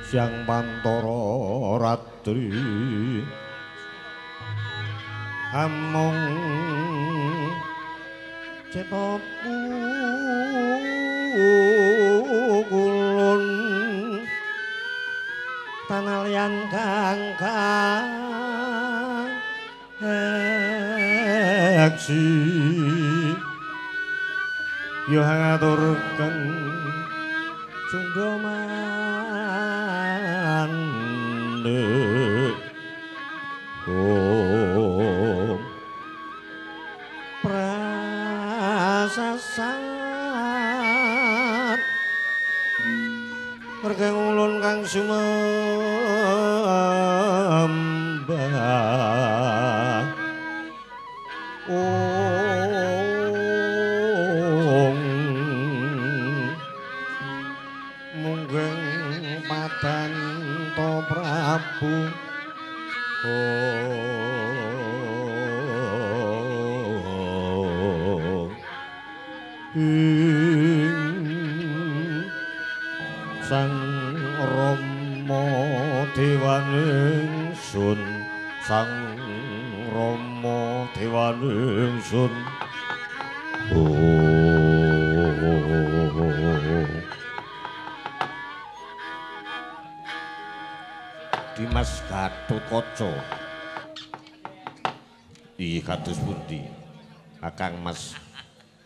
Siang pantara ratri amung cetha kulun tanalian kang kaksi yo ngaturken jungga mandek om prasasat mergeng ulun kang sumembah om munggeng padanto Prabu ing Sang Rama Dewaningsun, Sang Rama Dewaningsun. Dimas Gatotkaca. Iki kados pundi? Kakang Mas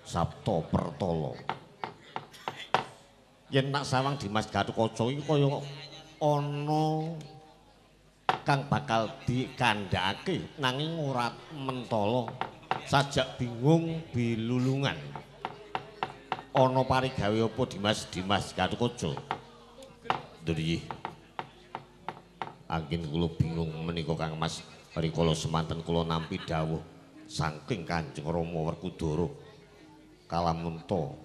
Sabta Pertala. Yen tak sawang Dimas Gatotkaca iki kaya ana kang bakal dikandhakake nanging ora mentala, sajak bingung bilulungan. Ana parigawe apa Dimas Dimas Gatotkaca? Ndriyi. Anggen kula bingung menika Kang Mas, rikala semanten kula nampi dawuh saking Kanjeng Rama Werkudara kalamunta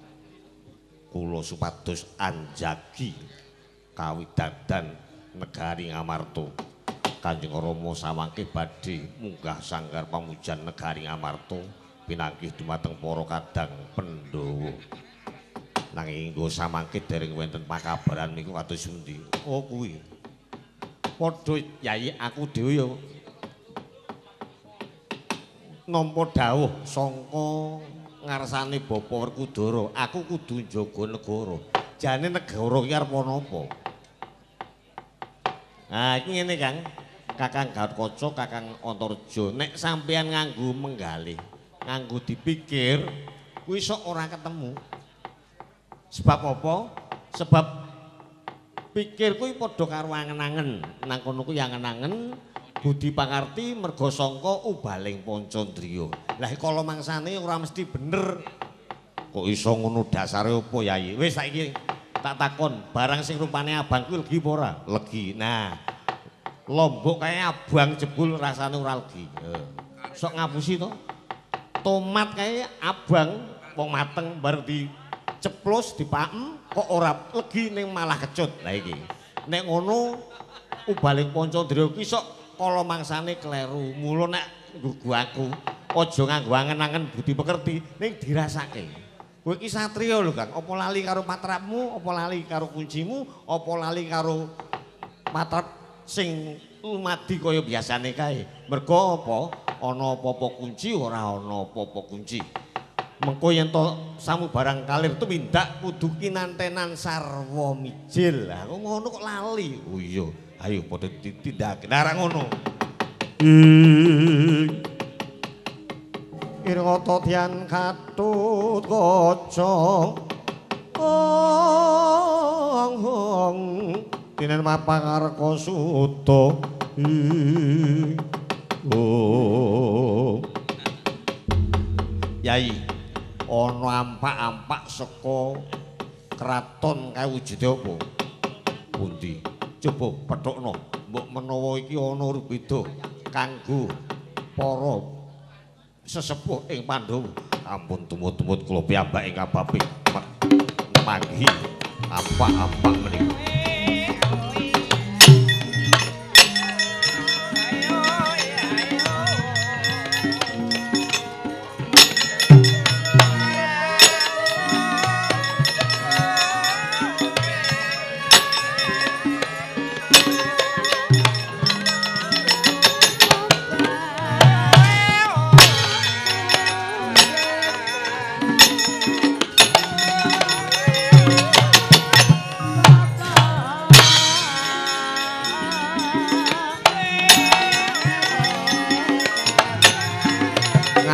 kula supados anjagi kawidadan negari Ngamarta. Kanjeng Rama samangke badhe munggah sanggar pamujan negari Ngamarta pinanggih dumateng para kadang Pandhawa. Nanging nggo samangke dereng wonten pakabaran niku kados pundi? Oh kuwi. Padha Yayi aku dhewe ya nampa dawuh sangka ngarsane Bapak Werkudara, aku kudu njaga negara. Jane negara iki arep ana apa? Nah, iki ngene Kang. Kakang Gatotkaca, Kakang Antareja, nek sampeyan nganggo menggalih, nganggo dipikir, kuwi sok ora ketemu. Sebab apa? Sebab pikir kuwi padha karo angen-angen. Nang kono kuwi angen-angen budi pangarti merga sangka ubaling pancandriya. Lah kala mangsane ora mesti bener. Kok iso ngono dasare apa, Yai? Wis saiki tak takon, barang sing rupane abang kuwi legi apa ora? Legi. Nah, lombok kae abang jebul rasane ora legi. Sok ngapusi to. Tomat kae abang wong mateng bar diceplos dipakem kok ora legi ning malah kecut. Lah iki. Nek ngono ubaling pancandriya ki sok kala mangsane kleru. Mula nek nggugu aku aja nganggo angen-angen budi pekerti ning dirasake. Kowe iki satriya lho, Kang. Apa lali karo patrapmu, apa lali karo kuncimu, apa lali karo patrap sing lumadi kaya biasane kae. Mergo apa? Ana apa-apa kunci ora ana apa-apa kunci. Mengko yen to samubarang kalir tumindak kudu kinantenan sarwa mijil. Lah kok ngono kok lali. Oh iya, ayo padha ditindakake. Lah ora ngono. Irwata dian katut kaca ong ong tinen mapangarka suta. Oh Yai, ana ampak-ampak saka kraton kae wujude apa? Pundi? Coba pethukno, mbok menawa iki ana rubeda kanggo para sesepuh ing Pandhawa. Ampun tumut-tumut kula piyambak ing kababe manggi ampak-ampak menika.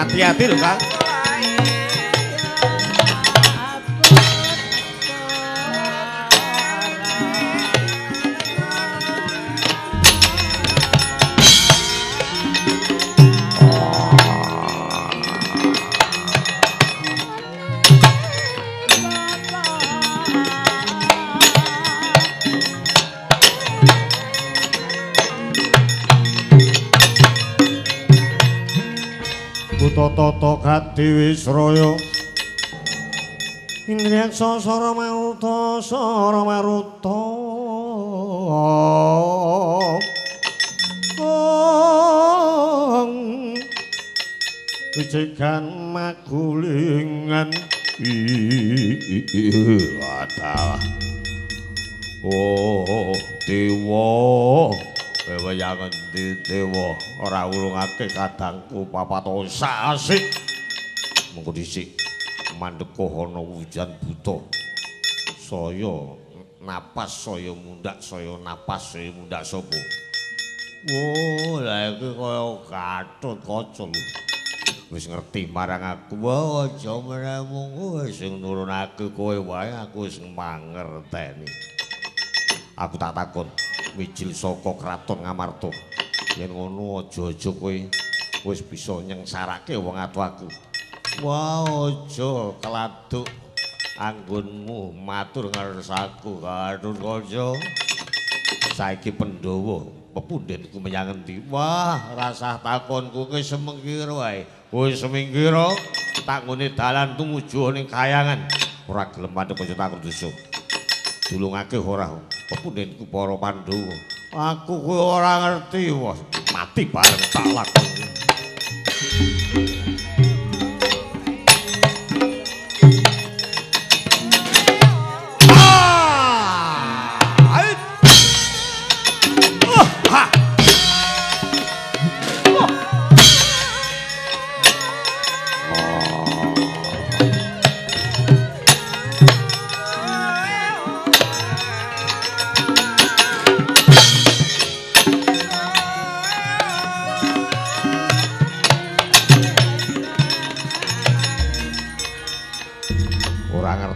Hati-hati lho, Kang. Tata gati wisraya indriyaksa sara maruta sara maruta ong wijegan magulingan. Wadah. Oh dewa wayang endi dewa ora ulungake kadangku papat sasih. Mengko dhisik mandeka ana wujan buta. Saya napas saya mundhak, saya napas saya mundhak sapa? Oh, lha iki kaya Gatotkaca lho. Wis ngerti marang aku. Wah, aja menemu sing nurunake kowe wae aku wis mangerteni. Aku tak takon mijil saka kraton Ngamarta. Yen ngono aja-aja kowe wis bisa nyengsarake wong atu aku. Wah, aja keladuk anggonmu matur ngersaku Gatotkaca. Saiki Pandhawa pepundhenku menyang endi? Wah, rasah takonku ki semengkira wae. Wis semingkira tak nggone dalan tumuju ning kayangan. Ora gelem mandek aja takon dosa. Dulungake ora pepundhenku para Pandhawa. Aku kuwi ora ngerti, wah mati bareng tak lakoni.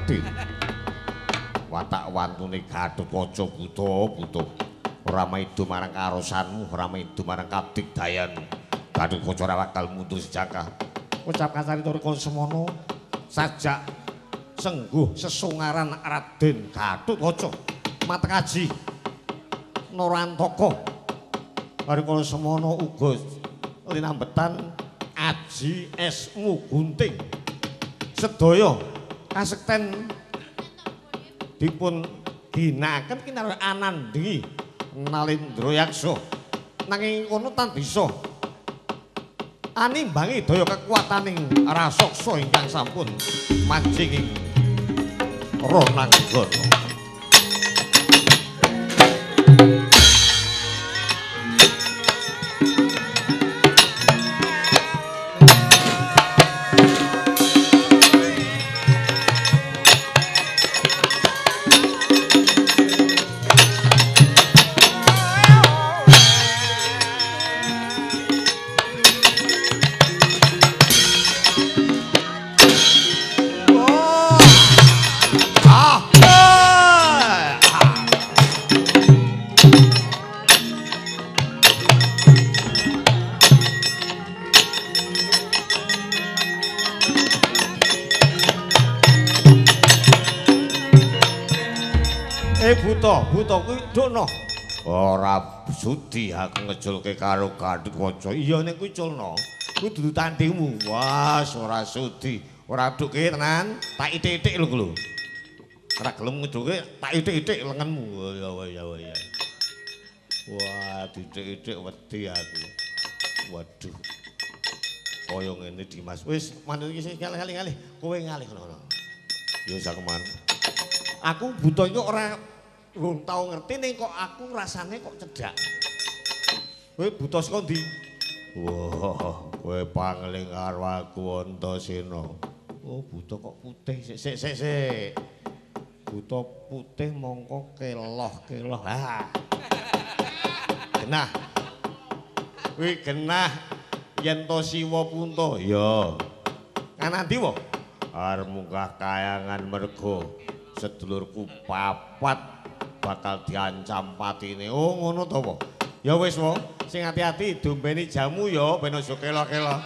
Raden. Watak wantune Gatotkaca buta buta. Ora maido marang karosanmu, ora maido marang kadigdayanmu. Gatotkaca ora bakal mundur sejangkah. Ucap kacarita rikala semono sajak sengguh sesongaran Raden Gatotkaca matekaji Narantaka. Rikala semono uga linambetan aji esmu gunting. Sedaya kasekten dipun ginakaken kinarya anandhi Nalendra Yaksa. Nanging kono tan bisa animbangi daya kekuataning rasaksa ingkang sampun manjing ing Ronanggana. Buta kuwi ndukno. Ora sudi aku ngeculke karo Gatotkaca. Iya ning kuwi culno. Kuwi dudu tandingmu. Wah, ora sudi. Ora ndukke tenan, tak ithik-ithik lho lho. Ora gelem ngeculke, tak ithik-ithik lengenmu. Ya ya ya. Wah, dithik-ithik wedi aku. Waduh. Kaya ngene Dimas. Wis manut iki sing ngalih-ngalih. Kowe ngalih ngono. Ya sakeman. Aku buta iki ora rung tau ngerti ning kok aku rasane kok cedhak. Kowe buta saka ndi? Wah, kowe pangling karo aku Antasena. Oh, buta kok putih. Sik sik sik sik. Buta putih mongko keloh-keloh. Ha. Genah. Kuwi genah yen to siwa punta. Ya. Kanandi wae. Arep munggah kayangan mergo sedulurku papat bakal diancam patine. Oh, ngono to, po. Ya wis, wo. Sing ati-ati dombeni jamu ya ben aja kelo-kelo.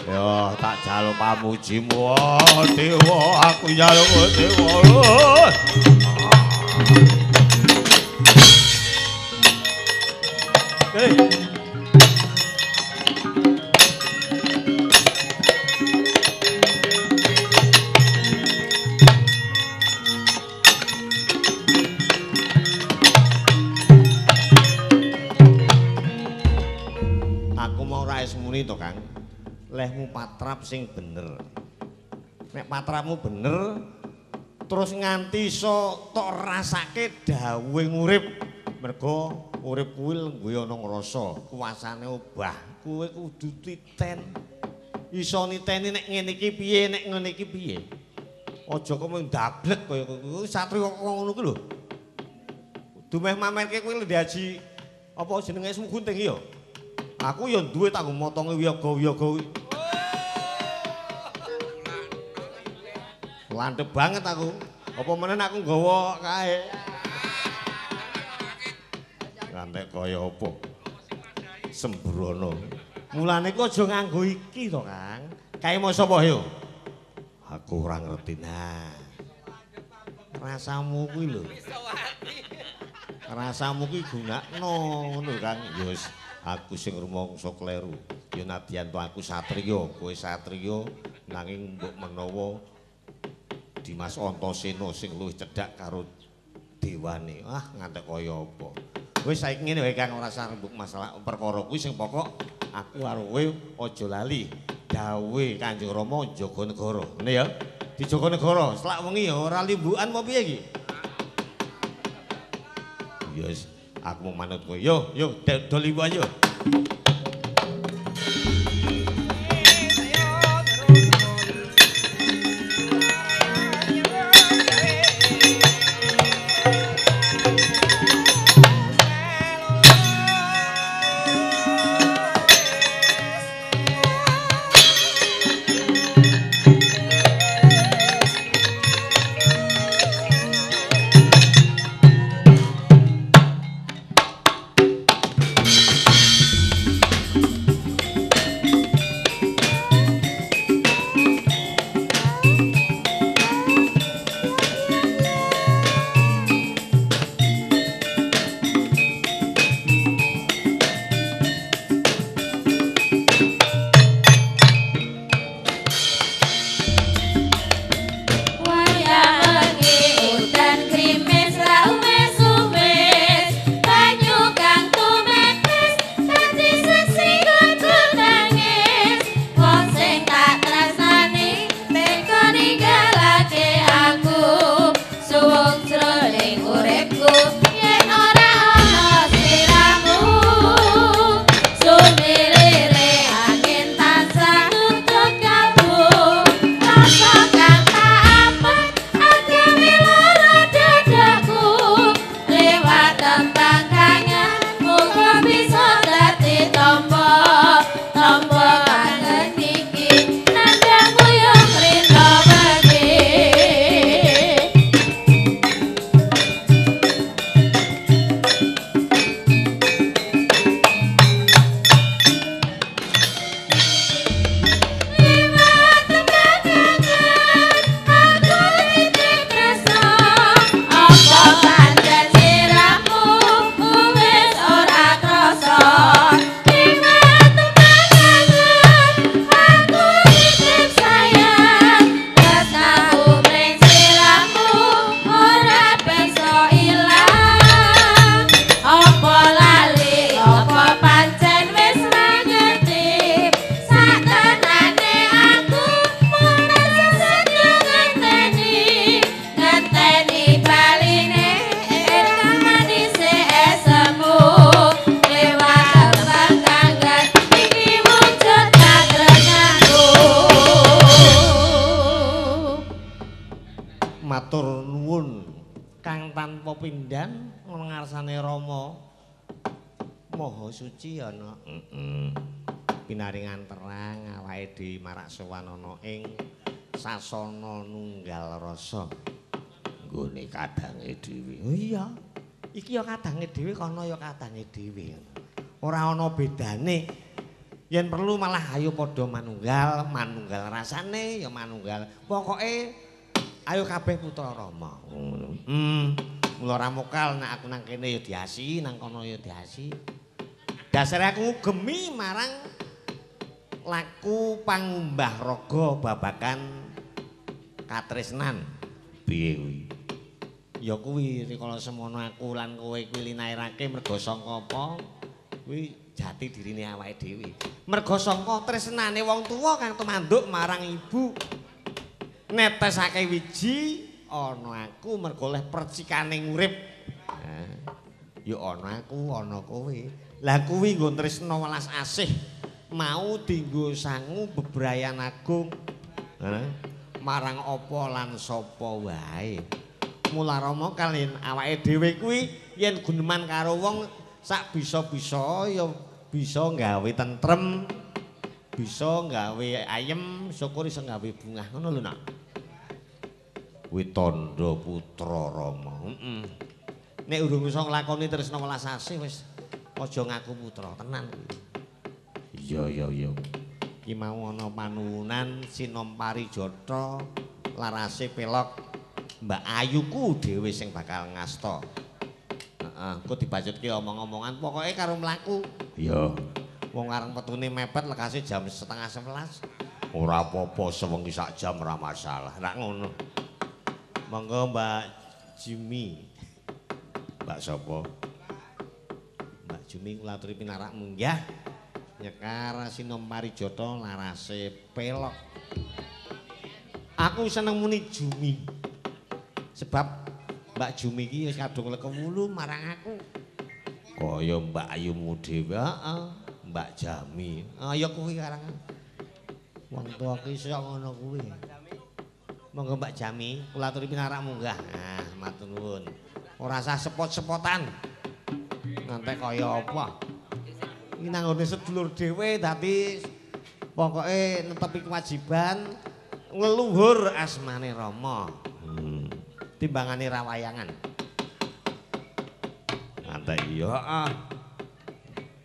Ya, tak jaluk pamujimu, oh, dewa, aku njaluk dewa. Hei. To Kang, lehmu patrap sing bener. Nek patrapmu bener terus nganti iso tok rasake dawuhe urip. Mergo urip kuwi lengguhe ana ngrasa, kuasane obah. Kowe kudu titen. Iso niteni nek ngene iki piye, nek ngene iki piye. Aja kok mung ndablek kaya kowe satriya ngono kuwi lho. Dumeh mamerke kowe lho Haji apa jenenge Esmu Gunting ya? Aku ya duwe tanggung motonge wiyaga-wiyaga kuwi. Landhep banget aku. Apa menen aku nggawa kae. Ngantek kaya apa? Sembrono. Mulane ku aja nganggo iki to, Kang. Kae mau sapa yo? Aku ora ngerti nah. Rasamu kuwi lho. Rasamu kuwi gunakno ngono, Kang. Ya wis aku sing rumangsa kleru. Ya nadyan to aku satriya, kowe satriya nanging mbok menawa Dimas Antasena sing luwih cedhak karo dewane. Ah, ngantek kaya apa. Wis saiki ngene wae Kang, ora usah rembug masalah perkara kuwi, sing pokok aku karo kowe aja lali dawuhe Kanjeng Rama njaga negara. Ngene ya. Dijaga negara, selak wengi ya ora limbukan apa piye iki? Ya wis, aku mau manut kowe. Yo, yo, do limbukan yo. Matur nuwun kang tanpa pindhan ngarsane Rama Maha Suci ana. Heeh. Pinaringan terang awake dhewe marak sowan ana ing sasana nunggal rasa. Nggone kadange dhewe. Oh iya. Iki ya kadange dhewe kono ya kadange dhewe. Ora ana bedane. Yen perlu malah ayo padha manunggal, manunggal rasane ya manunggal. Pokoke ayo kabeh putra Rama. Ngono. Mula ora mokal nek aku nang kene ya diasi, nang kono ya diasi. Dasare aku ngugemi marang laku pangumbah raga babagan katresnan. Piye kuwi? Ya kuwi rikala semono aku lan kowe kuwi linairake merga sangka apa? Kuwi jati dirine awake dhewe. Merga sangka tresnane wong tuwa kang tumanduk marang ibu. Netesake wiji ana aku merga oleh percikane urip. Ya ana aku, ana kowe. Lah kuwi nggo tresna welas asih mau dienggo sangu bebrayan agung. Marang apa lan sapa wae. Mula Rama kalian awake dhewe kuwi yen guneman karo wong sak bisa-bisa ya bisa gawe tentrem, bisa gawe ayem, syukur iso gawe bungah ngono lho nak. Kuwi tandha putra Rama. Heeh. Nek urung iso nglakoni tresna welas asih wis aja ngaku putra tenan kuwi. Iya iya iya. Iki mau ana panuwunan Sinom Parijata larase pelok Mbak Ayuku dhewe sing bakal ngasta. Heeh, engko dibacutke omong-omongan pokoke karo mlaku. Iya. Wong areng petune mepet lekase jam 10:30. Ora apa-apa sewengi sak jam ora masalah. Rak ngono. Monggo Mbak Jumi. Mbak sapa? Mbak Jumi kula aturi pinarak munggah nyekar Sinom Parijata larase pelok. Aku seneng muni Jumi. Sebab Mbak Jumi iki wis kadung lekewulu marang aku. Kaya Mbak Ayumu dhewe, heeh, Mbak Jami. Ah ya kuwi karangan. Wong tuwa ki iso ngono kuwi. Monggo Mbak Jami, kula aturi pinarak munggah. Ah, matur nuwun. Ora usah sepot-sepotan. Ngantek kaya apa? Iki nang nggone sedulur dhewe dadi pokoke netepi kewajiban ngleluhur asmane Rama. Timbangane rawayangan. Ngantek iya, heeh.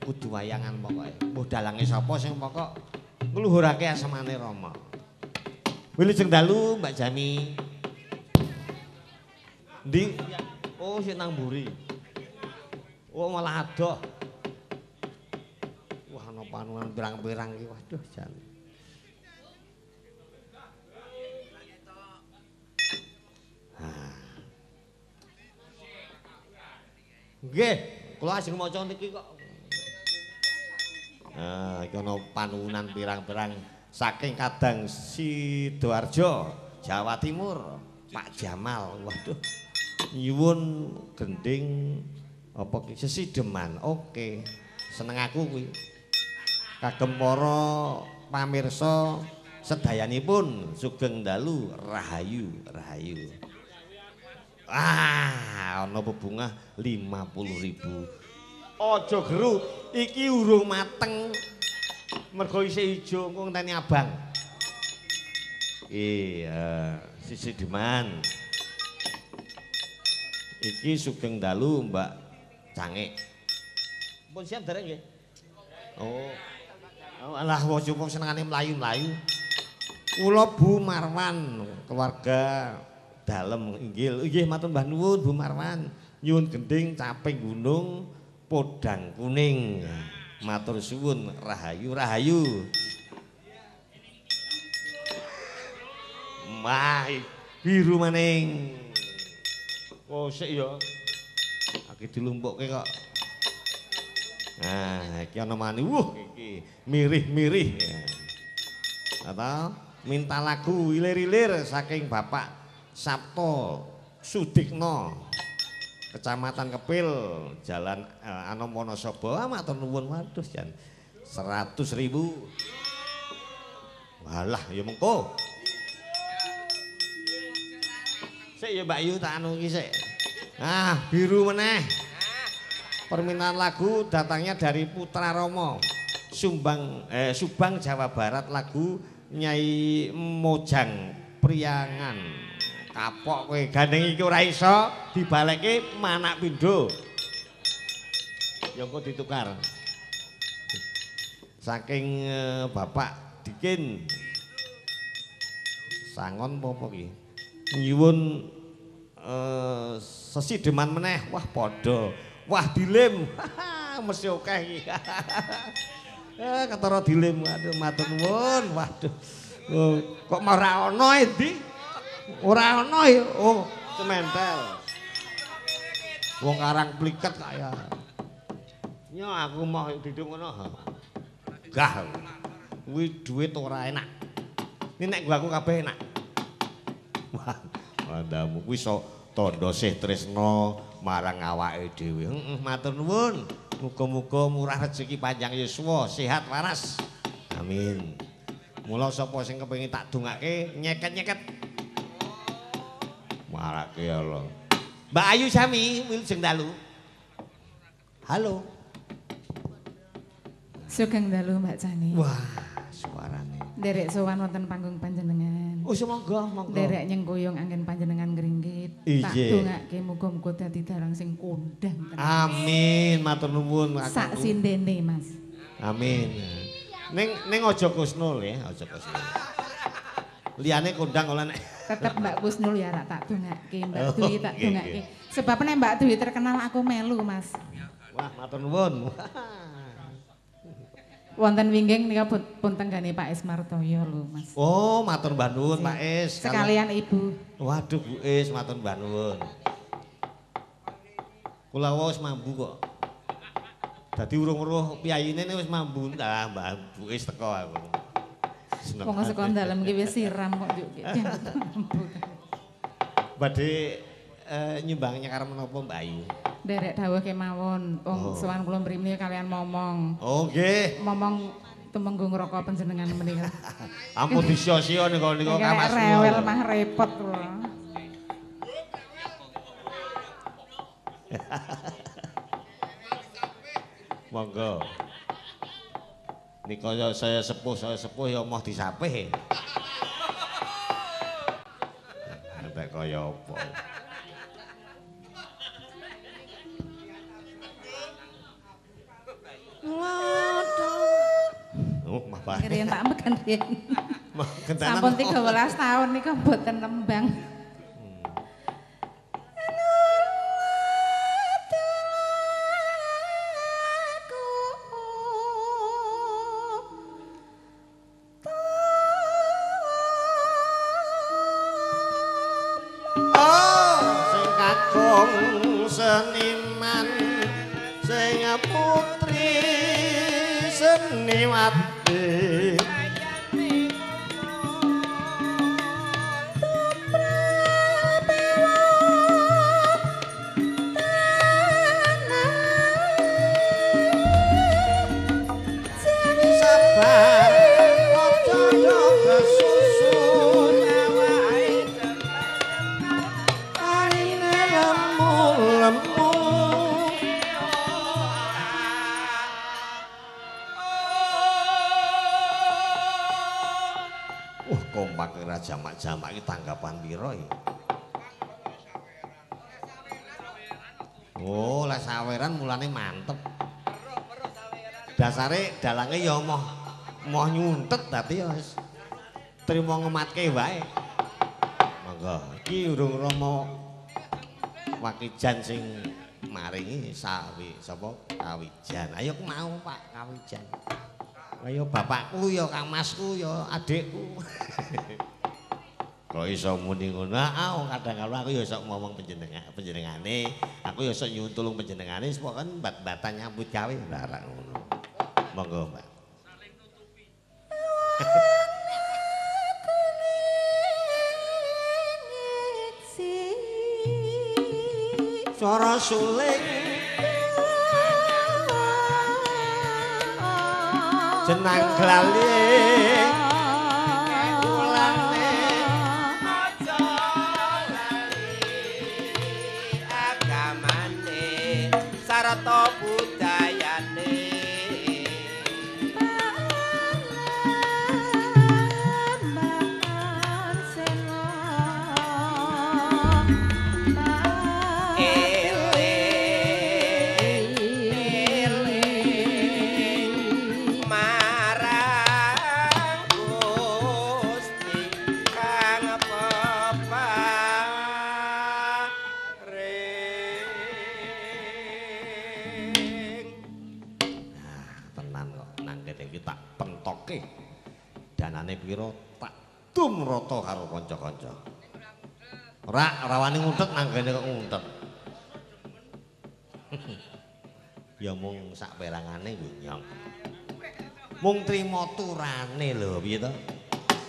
Kudu wayangan pokoke. Mbuh dalange sapa sing pokok ngluhurake asmane Rama. Wilujeng dalu Mbak Jami. Ndi? Oh, sik nang mburi. Oh, malah adoh. Wah, ana panuan pirang-pirang iki. Waduh, jan. Nggih, kula ajeng maca niki kok. Nah, iki ana panuwunan pirang-pirang saking Kadang Sidoarjo, Jawa Timur, Pak Jamal. Waduh. Nyuwun gending apa ki sesideman. Oke. Seneng aku kuwi. Kagem para pamirsa sedayanipun sugeng dalu rahayu, rahayu. Ah, ana bebungah 50.000. Aja geru, iki urung mateng. Mergo isih ijo engko ngenteni abang. Iya, sisideman. Iki sugeng dalu Mbak Cangik. Pun siap dereng nggih? Oh. Alah wong senengane mlayu-mlayu. Kula Bu Marwan, keluarga dalem inggil. Nggih matur mbah nuwun Bu Marwan. Nyuwun gending caping gunung podang kuning. Matur suwun rahayu rahayu. Wah, biru maning. Oh, sik ya. Aki dilumpukke kok. Nah, iki ana mani. Wuh, iki mirih-mirih. Atau minta lagu ilir-ilir saking Bapak Sabto Sudikno, Kecamatan Kepil, Jalan Anom Wonosobo. Matur nuwun, waduh jan 100.000. Walah ya mengko. Sik ya Mbak Yu tak anu iki sik. Ah, biru meneh. Permintaan lagu datangnya dari Putra Romo. Sumbang Subang Jawa Barat, lagu Nyai Mojang Priangan. Kapok kowe gandeng iki ora iso dibalekke manak pindho. Ya engko ditukar. Saking Bapak Dikin. Sangon apa iki? Nyuwun sesideman meneh. Wah padha. Wah dilem. Mesti akeh iki. Ketara dilem. Aduh matur nuwun. Waduh. Oh, kok ora ana endi? Ora ana ya. Oh, sementel. Wong karang pliket kaya. Nyo aku mau didung ngono. Gah. Kuwi duit ora enak. Ini nek gua aku kabeh enak. Wah, mandamu kuwi iso tandha sih tresna marang awake dhewe. Heeh, matur nuwun. Muga-muga murah rezeki, panjang yuswa, sehat waras. Amin. Mula sapa sing kepengin tak dongake nyeket-nyeket. Marake ya Allah. Mbak Ayu sami wilujeng dalu. Halo. Sugeng dalu Mbak Cani. Wah, suarane. Nderek sowan wonten panggung panjenengan. Oh, monggo, monggo. Nderek nyengkuyung anggen panjenengan ngringgit. Tak dongake muga-muga dadi dalang sing kondang tenan. Amin, matur nuwun. Sak sindene, Mas. Amin. Ning ning aja Kusnul ya, aja Kusnul. Liyane kondang oleh nek tetep Mbak Kusnul ya rak tak dongake, Mbak Dwi tak dongake. Sebab nek Mbak Dwi terkenal aku melu, Mas. Wah, matur nuwun. Wonten wingging nika pun tenggane Pak Is Martoyo lho, Mas. Oh, matur mbah nuwun Pak Is. Sekalian Ibu. Waduh Bu Is, matur mbah nuwun. Kula wis mambu kok. Dadi urung-urung piyayine wis mambu. Lah Mbah Bu Is teko aku. Seneng. Wong saka dalem ki wis siram kok njuk. Badhe nyumbang nyekar menapa Mbak Ayu? Nderek dawuh kemawon, wong sowan kula mriki kalian momong. Oh nggih. Momong tumenggung raka panjenengan menika. Ampun disio-sio nika nika kamas. Rewel mah repot kula. Monggo. Nika saya sepuh ya moh disapih. Entek kaya apa. Oh, mah bae. Riyen tak megan riyen. Sampun 13 tahun nika mboten nembang. Oh, sing kakung seniman sing putri seniwati. Sabar aja kesusu arine lemu-lemu. Wah, kompak ora jamak-jamak iki tanggapan pira iki? Oh, lah saweran mulane mantep. Dasare dalange ya moh moh nyuntet dadi ya wis trimo ngematke wae. Monggo, iki urung Rama Wakijan sing maringi sawi sapa Kawijan. Ayo mau Pak Kawijan. Ayo bapakku ya Kang Masku ya adikku. Kok iso muni ngono? Ah, kadang kala aku ya iso ngomong panjenengane, aku ya iso nyuwun tulung panjenengane, pokoke bat-batan nyambut gawe ora ngono. Monggo, Mbak. Saling nutupi. Cara suling jenang glali mulane aja lali. Oke. Danane pira tak dum rata karo kanca-kanca. Ora wani nguntet nanggene kok nguntet. Ya mung sak perangane yo nyong. Mung trimo turane lho piye to?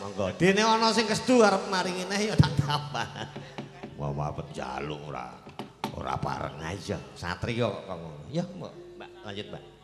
Monggo. Dene ana sing kesedu arep maringi neh ya tak tambah. Wah wah njaluk ora. Ora bareng aja satriya kok ngono. Ya Mbak, lanjut Mbak.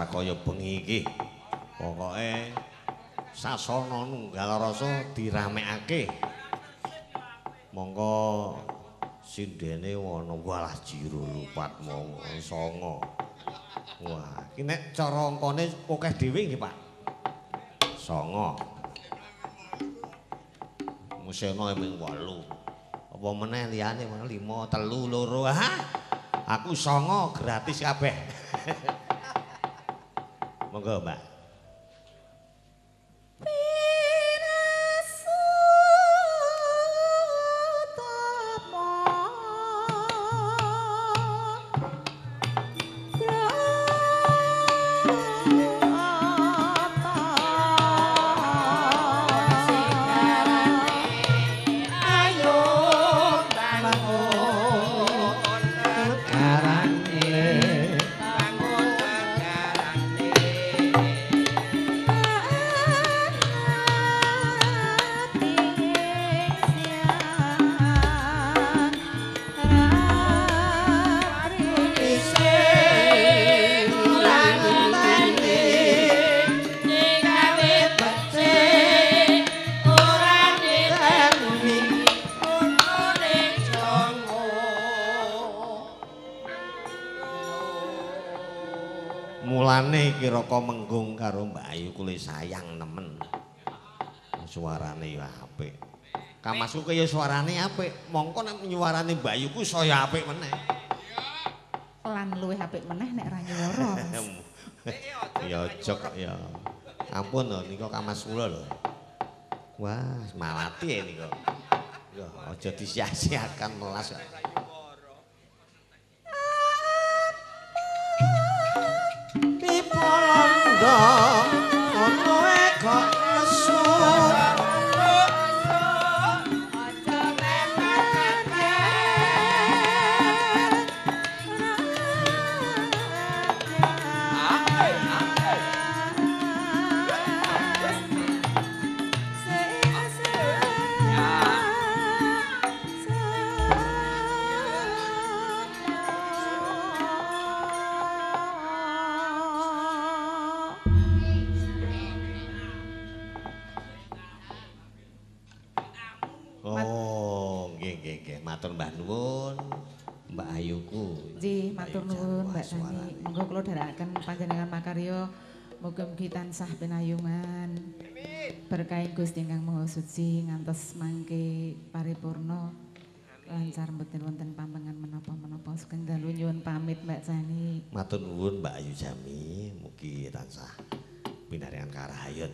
Kaya bengi iki pokoke sasana nunggal rasa diramekake. Monggo sindene ana walah jiro lupat monggo songo. Wah, iki nek cara angkane akeh dhewe nggih, Pak. Songo. Musena ming 8. Apa meneh liyane 5 3 2. Ha? Aku songo gratis kabeh. Monggo, Mbak. Mulane Kiraka menggung karo Mbak Ayu kule sayang nemen. Suarane ya apik. Kamasku kaya suarane apik, mongko nek nyuarane Mbak Ayu ku saya apik meneh. Lan luwih apik meneh nek ra nyuwara, Mas. Ya jok ya. Ampun lho nika kamas kula lho. Wah, malati nika. Ya aja disia-siakan melas. Oh, nggih nggih nggih, matur mbah nuwun Mbak Ayuku. Nggih, matur nuwun Mbak Tani. Monggo kula dherekaken panjenengan makarya mugi-mugi tansah pinayungan. Berkah Gusti ingkang Maha Suci ngantos mangke paripurna. Lancar mboten wonten pampengan menapa-menapa. Sugeng dalu nyuwun pamit Mbak Tani. Matur nuwun Mbak Ayu Jami, mugi tansah pinaringan karahayun.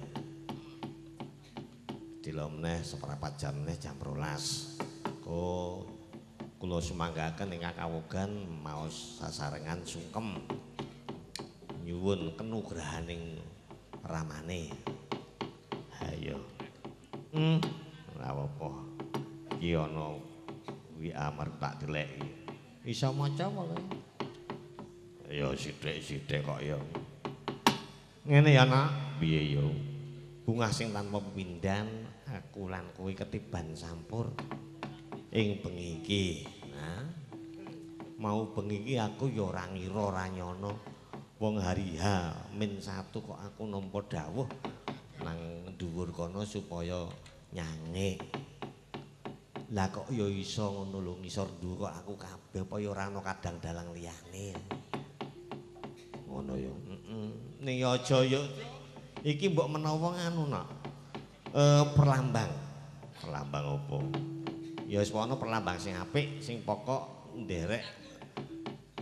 Dilo meneh seprapat jam meneh jam 12. Ko kula sumanggaken ingkang kawogan maos sasarengan sungkem. Nyuwun kenugrahaning ramane. Hayo. Ora apa-apa. Iki ana WA marep tak deleki. Iso maca apa kowe? Ya sithik-sithik kok ya. Ngene ya, Nak. Piye ya? Bungah sing tanpa pepindhan, aku lan kowe ketiban sampur. Ing bengi iki. Nah, mau bengi iki aku ya ora ngira ora nyono. Wong hari H min 1 kok aku nampa dawuh nang dhuwur kono supaya nyangik. Lah kok ya iso ngono lho ngisor dhuwur kok aku kabeh apa ya ora ana kadang dalang liyane. Ngono ya. Heeh. Ning ya aja ya iki mbok menawa nganu nak. Perlambang. Perlambang apa? Ya wis ana perlambang sing apik, sing pokok nderek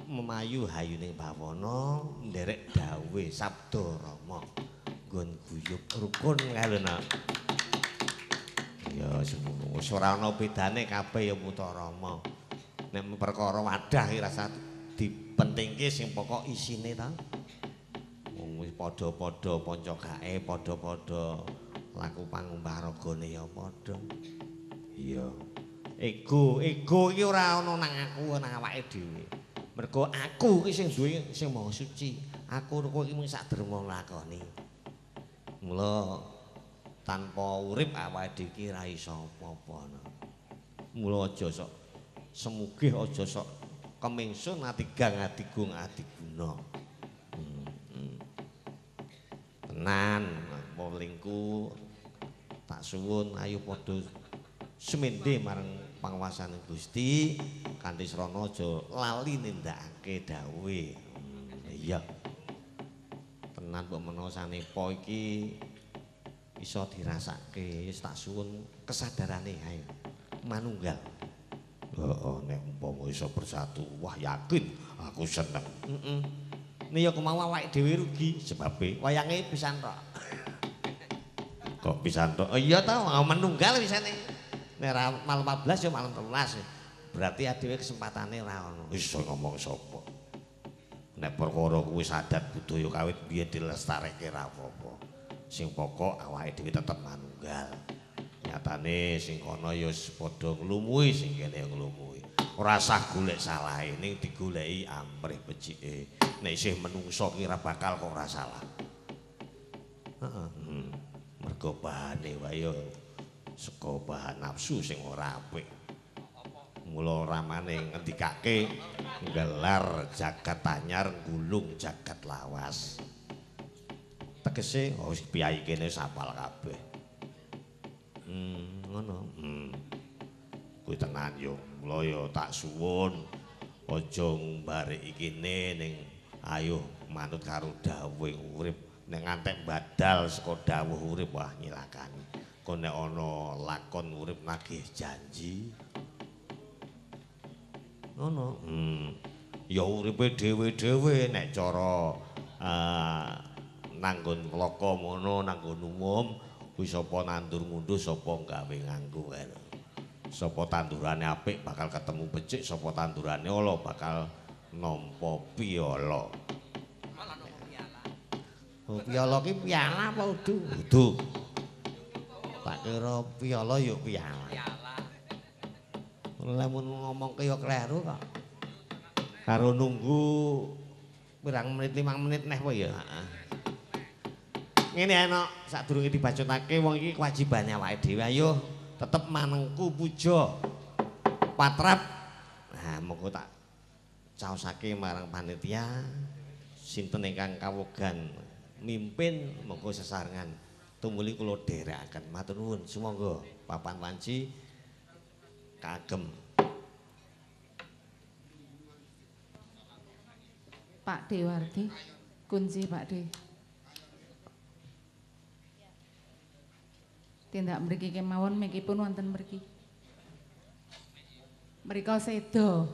memayu hayuning bawana, nderek dawuhe Sabda Rama. Nggon guyub rukun kae lho nak. Ya semono wis ora ana bedane kabeh ya putra Rama. Nek perkara wadah iki rasa dipentingke sing pokok isine ta. Wong wis padha-padha pancagae, padha-padha laku pangumbaragane ya padha. Iya. Ego, ego iki ora ana nang aku, nang awake dhewe. Mergo aku iki sing duwe sing maha suci. Aku kowe iki mung sak derma nglakoni. Mula tanpa urip awake dhewe iki ora iso apa-apa. Mula aja sok semugih, aja sok kemingsun atigang adigung adiguna. Tenan lingku tak suwun ayo padha sumende marang panguwasane Gusti kanthi srana aja lali nindakake dawuhe. Iya. Tenan mbok menawa sanepa iki iso dirasake, wis tak suwun kesadarane ae manunggal. Heeh, nek umpama iso bersatu, wah yakin aku seneng. Heeh. Nek ya kemau awake dhewe rugi sebabe wayange pisan tok. Kok pisan tok? Oh iya ta, manunggal pisane. Nek ora malam 14 ya malam 13. Berarti dhewe kesempatane ora ono. Iso ngomong sapa? Nek perkara kuwi adat budaya kawit biyen dilestareke ra apa-apa. Sing pokok awake dhewe tetep manunggal. Nyatane sing kono ya padha nglumuhi, sing kene ya nglumuhi. Ora sah golek salahe, ning digoleki amrih becike. Nek isih menungso ki ora bakal kok ora salah. Heeh. Mergo bahane wae ya saka bahan nafsu sing ora apik. Mula ramane ngendikake nggelar jagat anyar gulung jagat lawas. Tegese oh wis piyai kene wis apal kabeh. Ngono. Kuwi tenan yo. Mula yo tak suwun aja ngbareki kene ning ayo manut karo dawuhe urip. Nek ngantek badal saka dawuh urip wah nyilakani. Kok nek ana lakon urip nagih janji. Ngono. Ya uripe dhewe-dhewe nek cara nanggon klaka ngono nanggon umum kuwi sapa nandur ngunduh sapa gawe nganggo kae. Sapa tandurane apik bakal ketemu becik, sapa tandurane ala bakal nampa piala. Oh piala ki piala apa udu? Udu. Tak kira piala ya piala. Lah mun ngomong kaya kleru kok. Karo nunggu pirang menit 5 menit neh apa ya? Heeh. Ngene ana sadurunge dibacutake wong iki kewajibane awake dhewe ayo tetep manengku puja patrap. Nah, monggo tak caosake marang panitia sinten ingkang kawogan mimpin monggo sesarengan tumuli kula dherekaken. Matur nuwun sumangga papan wanci kagem. Pak Dewardi, kunci Pak De. Tindak mriki kemawon mekipun wonten mriki. Mriko sedo.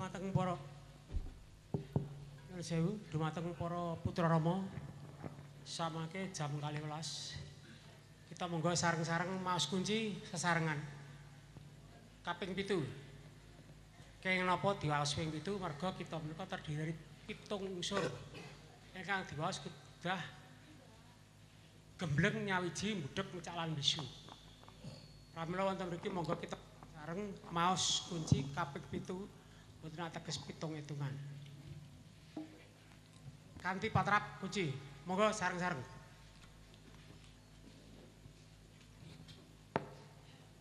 Dumateng para nyuwun sewu, dumateng para putra Rama samangke jam 12. Kita monggo sareng-sareng maos kunci sesarengan. Kaping 7. Kenging napa diwaos ping 7 merga kita menika terdiri dari 7 unsur. Ingkang diwaos kedah gembleng nyawiji mbudheg mecak lan bisu. Pramila wonten mriki monggo kita sareng maos kunci kaping 7. Mboten ateges 7 hitungan. Kanthi patrap kunci, monggo sareng-sareng.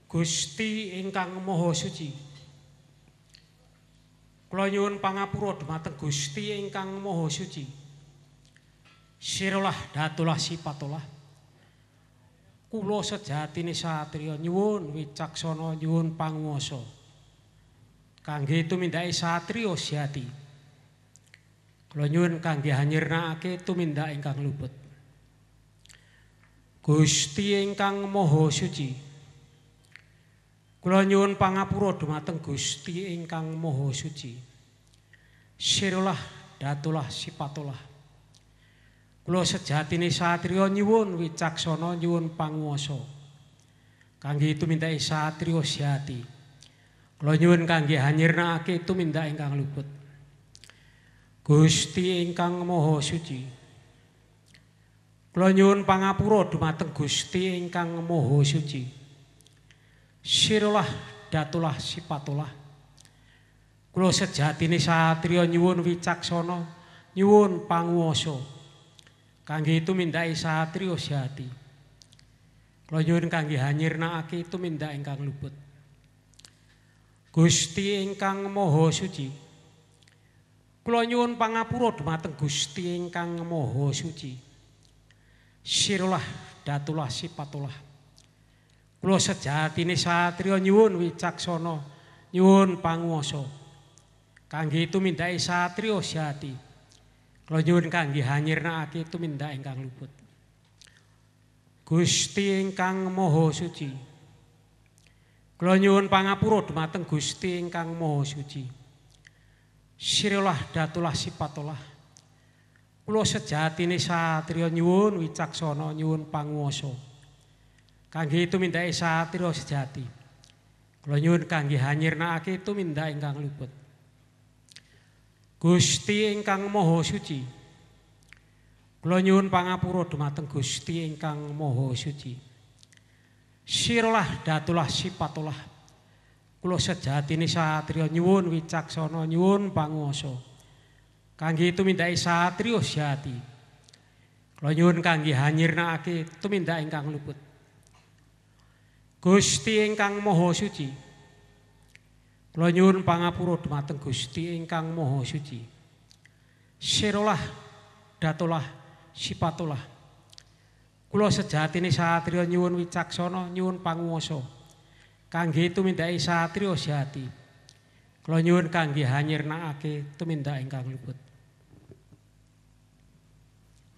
Gusti ingkang Maha Suci. Kula nyuwun pangapura dumateng Gusti ingkang Maha Suci. Sirolah datulah sipatolah. Kula sejatine satriya nyuwun wicaksana nyuwun panguwasa. Kangge tumindake satriya sejati. Kula nyuwun kangge hanyirnakake tumindak ingkang luput. Gusti ingkang Maha Suci. Kula nyuwun pangapura dumateng Gusti ingkang Maha Suci. Sirolah datulah sipatolah. Kula sejatine satriya nyuwun wicaksana nyuwun panguwasa. Kangge tumindake satriya sejati. Kula nyuwun kangge hanyirnakake tumindak ingkang luput. Gusti ingkang Maha Suci. Kula nyuwun pangapura dumateng Gusti ingkang Maha Suci. Sirolah datulah sipatolah. Kula sejatine satriya nyuwun wicaksana nyuwun panguwasa. Kangge tumindake satriya sejati. Kula nyuwun kangge hanyirnakake tumindak ingkang luput. Gusti ingkang Maha Suci. Kula nyuwun pangapura dumateng Gusti ingkang Maha Suci. Sirolah datulah sipatolah. Kula sejatine satriya nyuwun wicaksana nyuwun panguwasa. Kangge tumindake satriya sejati. Kula nyuwun kangge hanyirnakake tumindak ingkang luput. Gusti ingkang Maha Suci. Kula nyuwun pangapura dumateng Gusti ingkang Maha Suci. Sirolah datulah sipatolah. Kula sejatine satriya nyuwun wicaksana nyuwun panguwasa. Kangge tumindake satriya sejati. Kula nyuwun kangge hanyirnakake tumindak ingkang luput. Gusti ingkang Maha Suci. Kula nyuwun pangapura dumateng Gusti ingkang Maha Suci. Sirolah datulah sipatolah. Kula sejatine satriya nyuwun wicaksana nyuwun panguwasa. Kangge tumindake satriya sejati. Kula nyuwun kangge hanyirnakake tumindak ingkang luput. Gusti ingkang Maha Suci. Kula nyuwun pangapura dumateng Gusti ingkang Maha Suci. Sirolah datulah sipatolah. Kula sejatine satriya nyuwun wicaksana nyuwun panguwasa. Kangge tumindake satriya sejati. Kula nyuwun kangge hanyirnakake tumindak ingkang luput.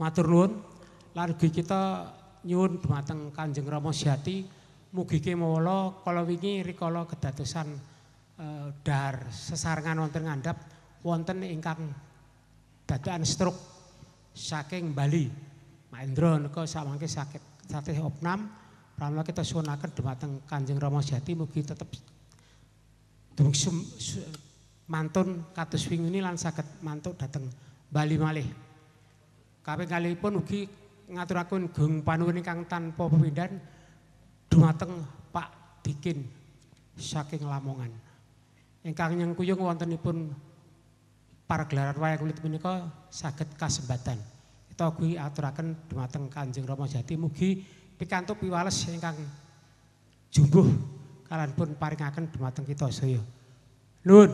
Matur nuwun lan ugi kita nyuwun dumateng Kanjeng Rama sejati mugi kemawala kala wingi rikala kedadosan dahar sesarengan wonten ngandhap wonten ingkang dadakan stroke saking Bali. Mak Indra nika samangke sakit satih opnam pramila kita suwunaken dumateng Kanjeng Rama Sejati mugi tetep mantun kados wingi lan saged mantuk dhateng Bali malih. Kaping kalihipun ugi ngaturaken gung panuwun ingkang tanpa pepindhan dumateng Pak Dikin saking Lamongan. Ingkang nyengkuyung wontenipun pargelaran wayang kulit punika saged kasembatan. Kita ugi aturaken dumateng Kanjeng Rama Jati mugi pikantuk piwales ingkang jumbuh kalian pun paringaken dumateng kita sedaya. Nuwun.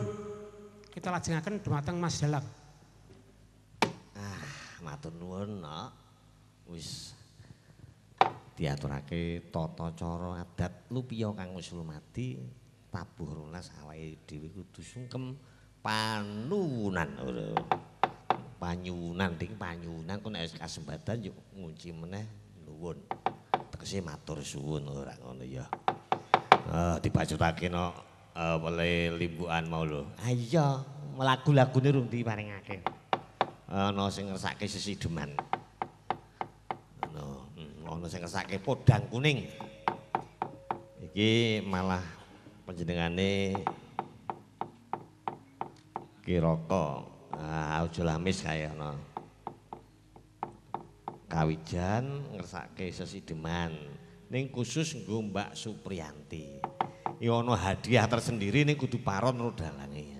Kita lajengaken dumateng Mas Dalang. Ah, matur nuwun, Nok. Wis diaturake tata cara adat lupiya kang wis lumadi tabuh rolas awake dhewe kudu sungkem panuwunan. Panyuwunan ding panyuwunan kok nek wis kasembatan yo ngunci meneh nuwun. Tegese matur suwun ora ngono ya. Dibacutake no wele limbukan mau lho. Ah iya, Lagu-lagune rung diparingake. Ana sing ngersake sesideman. Ana, ana sing ngersake podang kuning. Iki malah panjenengane Kiraka. Ah, aja lamis kae ana. Kawijan ngersake sesideman ning khusus nggo Mbak Supriyanti. Iki ana hadiah tersendiri ning kudu paron ro dalange.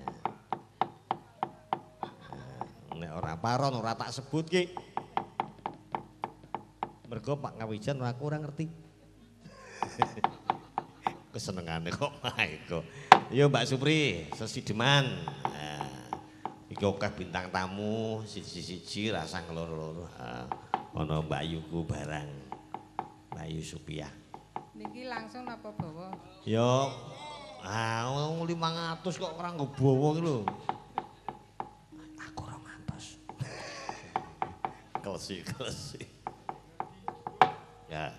Nek ora paron ora tak sebut ki. Mergo Pak Kawijan aku ora ngerti. Kesenengane kok Maeko. Yo Mbak Supri, sesideman. Nah, iki akeh bintang tamu siji-siji rasah loro-loro. Ana Mbak Yuku barang. Mbak Yu Supiah. Niki langsung napa bawa? Yo, ah 500 kok ora nggo bawa iki lho. Aku 200. Klesi-klesi. Ya.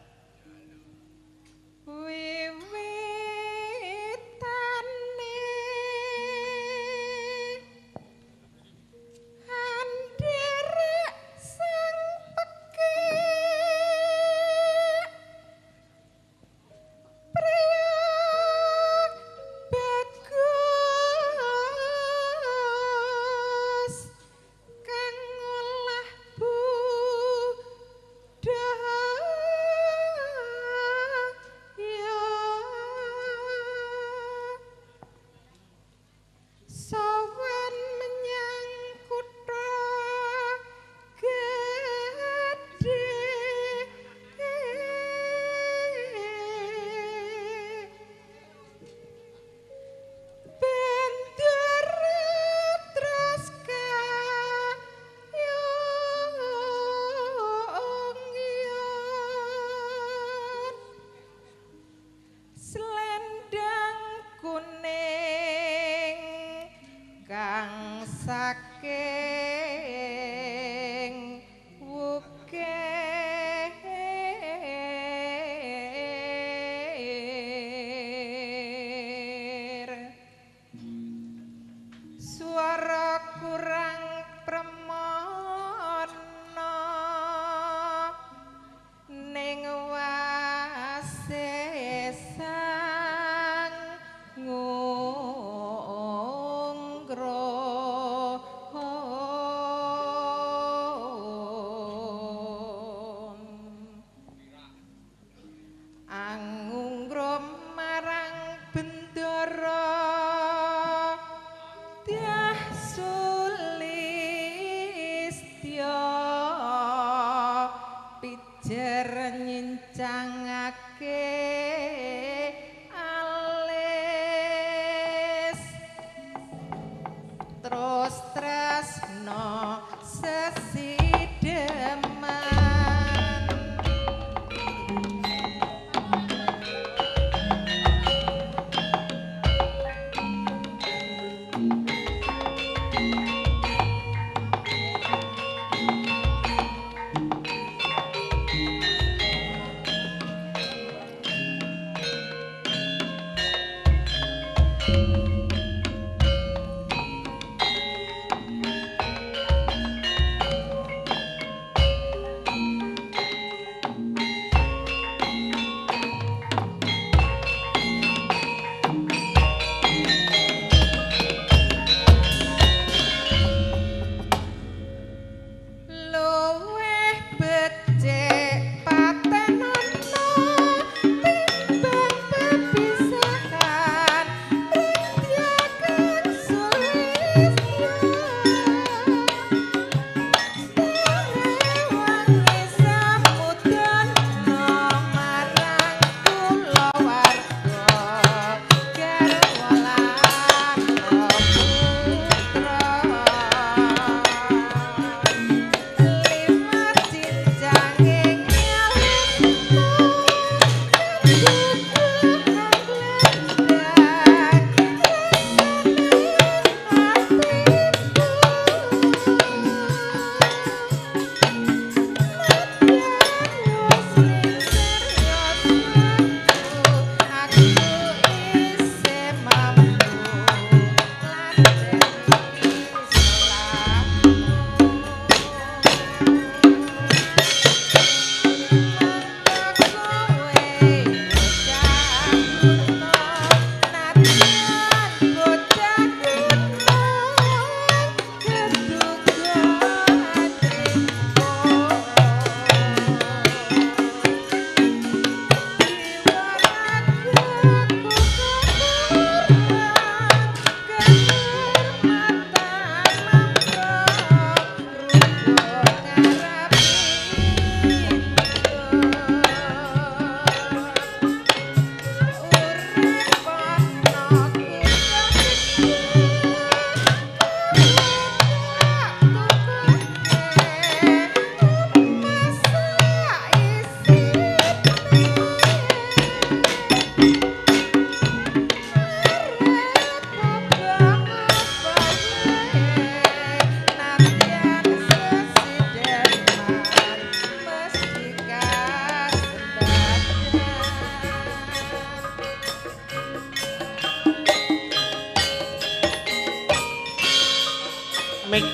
Mik.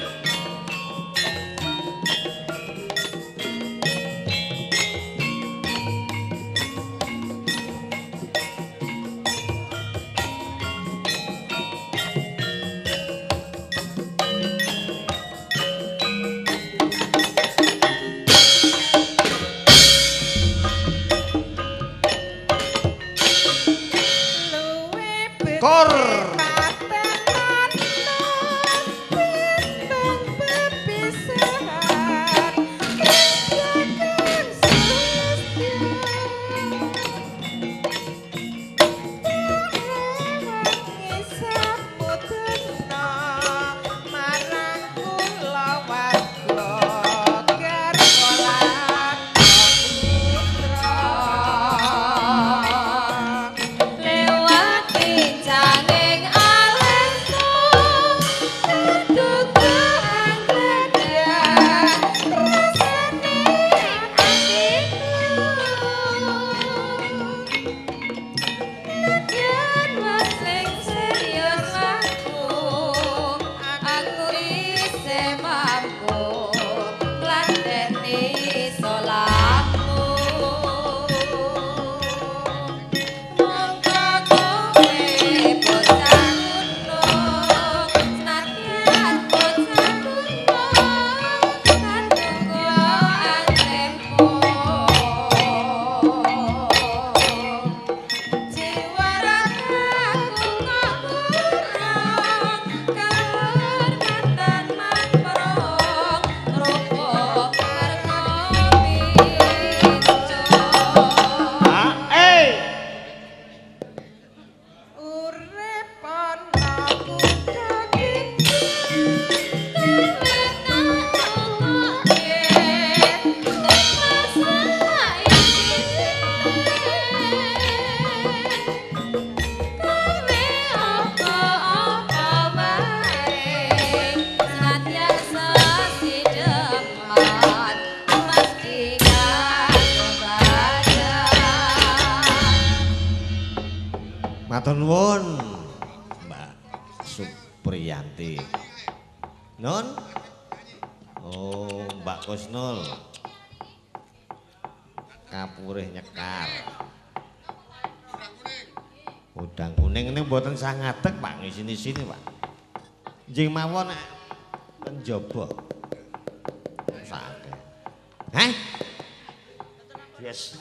Kor. Matur nuwun Mbak Supriyanti. Nun? Oh, Mbak Kusnul. Kapurih nyekar. Udang kuning ini mboten sangadeg Pak ngisini-sini Pak. Njing mawon nek ten jaba. Sakake. Hah? Yes.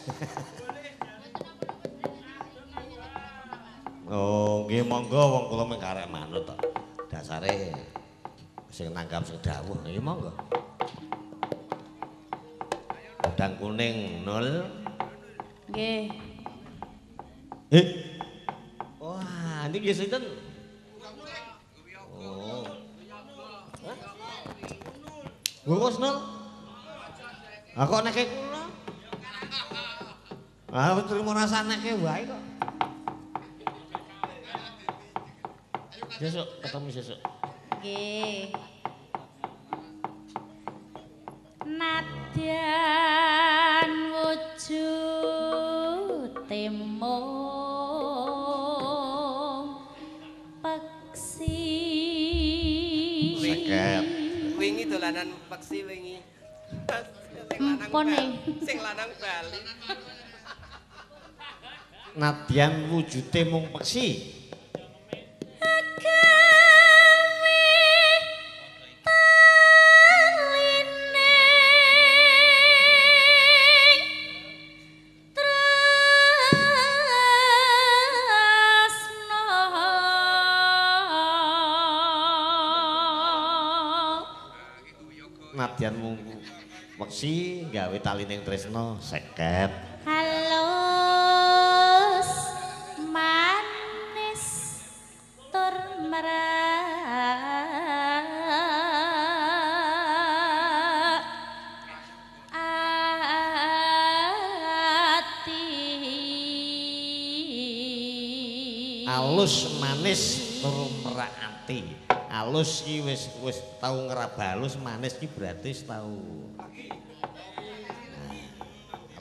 Oh, nggih monggo wong kula mung karek manut to. Dasare sing nanggap sing dawuh nggih monggo. Udang kuning 0. Nggih. Wah, niki sinten? Oh. Hah? Ngurus 0. Ah kok neke kula? Ah trimo rasa neke wae kok. Sesuk ketemu sesuk. Nggih. Nadyan wujud mung peksi. Seket. Wingi dolanan peksi wingi. Sing lanang bali. Nadyan wujude mung peksi. Nadyan mung peksi gawe talining tresna seket. Halus manis tur merak ati. Halus manis tur merak ati. Alus ki wis wis tau ngraba alus, manis ki berarti wis tau. Nah,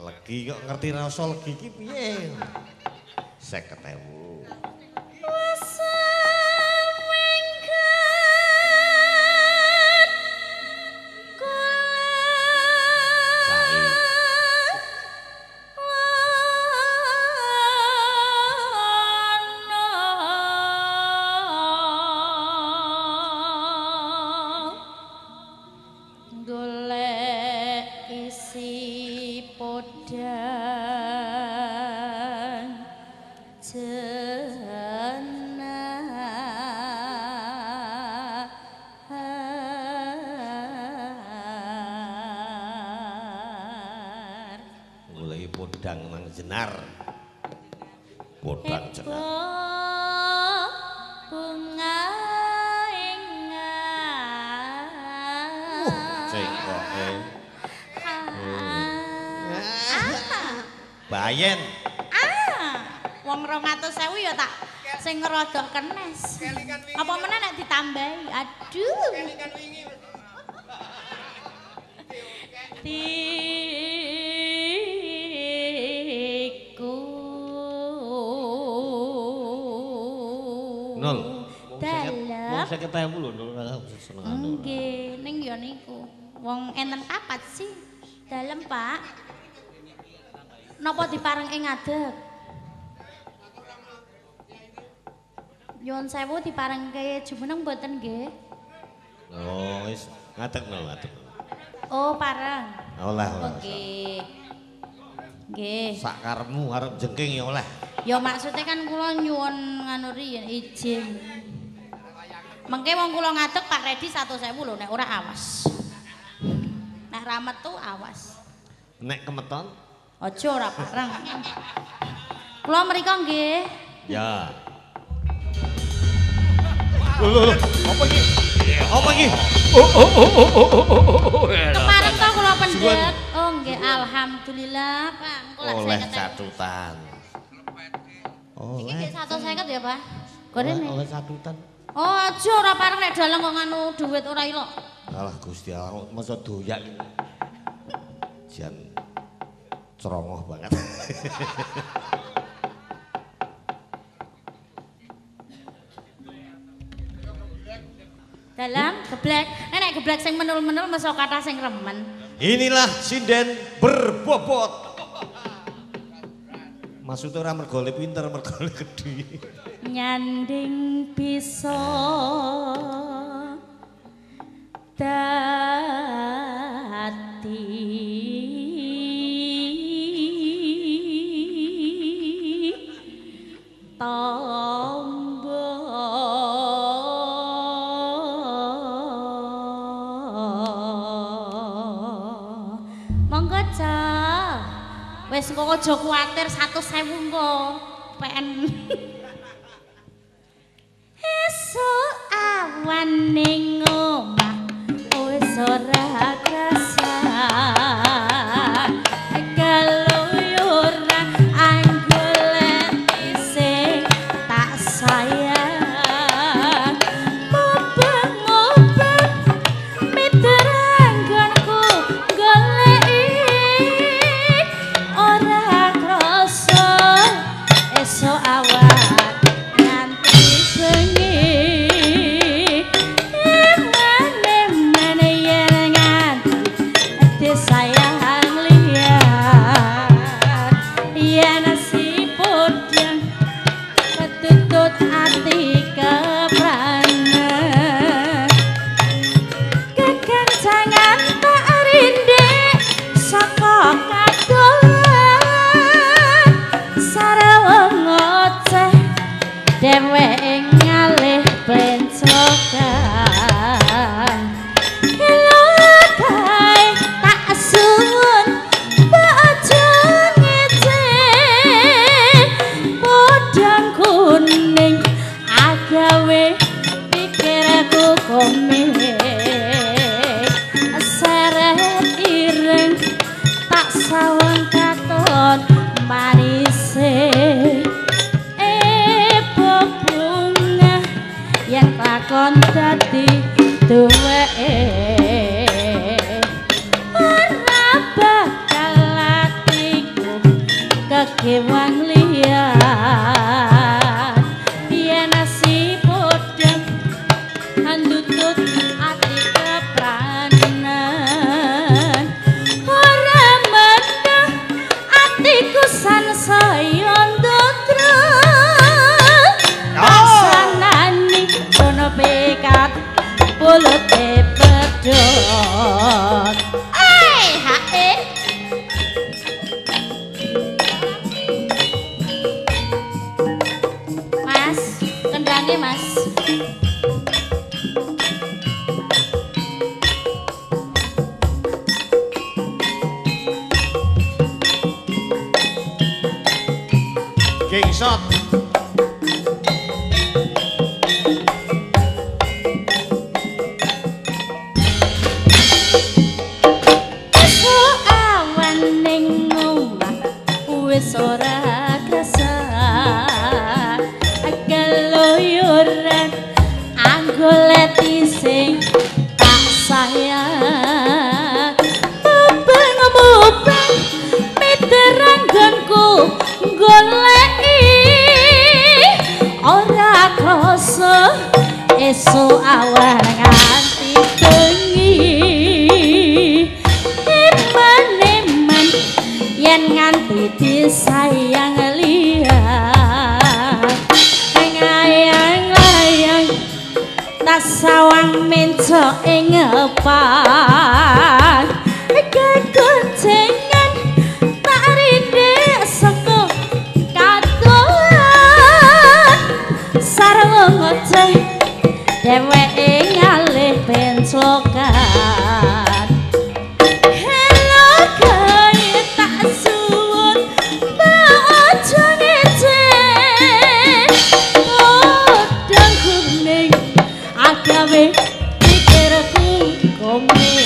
legi kok ngerti rasa legi ki piye? 50.000. Podang nang Jenar. Podang Jenar. Bunga ingat. Cengkoke. Bayen. Wong 200.000 ya tak sing rada kenes. Apa meneh nek ditambahi? Aduh. Tiku. Nol. Wong 50.000 lho, nol senengane. Nggih, ning ya niku. Wong enten papat sih. Dalem, Pak. Napa diparengke ngadeg? Nyuwun sewu diparengke jumeneng mboten nggih? Oh, wis ngadeg nol, ngadeg. Oh, pareng. Oleh, oleh. Nggih. Nggih. Sak karepmu arep jengking ya oleh. Ya maksudnya kan kula nyuwun nganu riyen izin. Mengke wong kula ngadeg Pak Redi 100.000 lho nek ora awas. Nek ra metu awas. Nek kemeton? Aja ora pareng. Kula mriko nggih. Ya. Lho, lho, apa iki? Apa iki? Oh. Kepareng to kula pendhet. Oh nggih, alhamdulillah, Pak. Engko lak oleh 50.000. catutan. Iki Oleh. nggih 150 ya, Pak. Gorene. Oleh catutan. Oh, aja ora pareng nek dalang kok nganu dhuwit ora ilok. Alah Gusti Allah, kok masa doyak iki. Jan cerongoh banget. Dalang geblek. Nek nek geblek sing menul-menul mesa kathah sing remen. Inilah sinden berbobot. Maksudnya ora mergo le pinter, mergo le gedhi. Nyanding bisa dadi tombo. Monggo Cak. Wis kok aja kuwatir 100.000 engko. PN. Esuk awan ning omah wis ora krasa. Keluyuran anggolek sing tak sayang. Mubeng-mubeng miteranggonku goleki ora krasa. Esuk awan nganti bengi. Emane-mane yen nganti disayang liyan. Yen si podang ketutut ati kepranan. Kekencangan tak rindek saka kadolan. Sarawong ngoceh dheweke ngalih bencokan. Elokai tak suwun aja ngece. Podang kuning agawe pikirku komik. Seret ireng tak sawang katon manise. Bunga yen lakon dadi duweke. Ora bakal atiku kekewan liyan. Yen nasi podang andutut ati kepranan. Ora meneh atiku sansaya ndotro. Sanani kono pekat pulute pedhot. Eh, hae. Mas, kendange Mas. Gengsot. Esuk awan ning omah wis ora krasa keluyuran anggoleti sing tak sayang mubeng-mubeng miteranggonku goleki ora krasa esuk awan nganti bengi eman-eman yen nganti disayang liya ngayang-layang tak sawang mencok ing ngepan kegoncengan tak rindek saka kadohan sarwa ngoceh dheweke ngalih penclokan. Hello gawe tak suwun aja ngece podang kuning agawe pikirku kome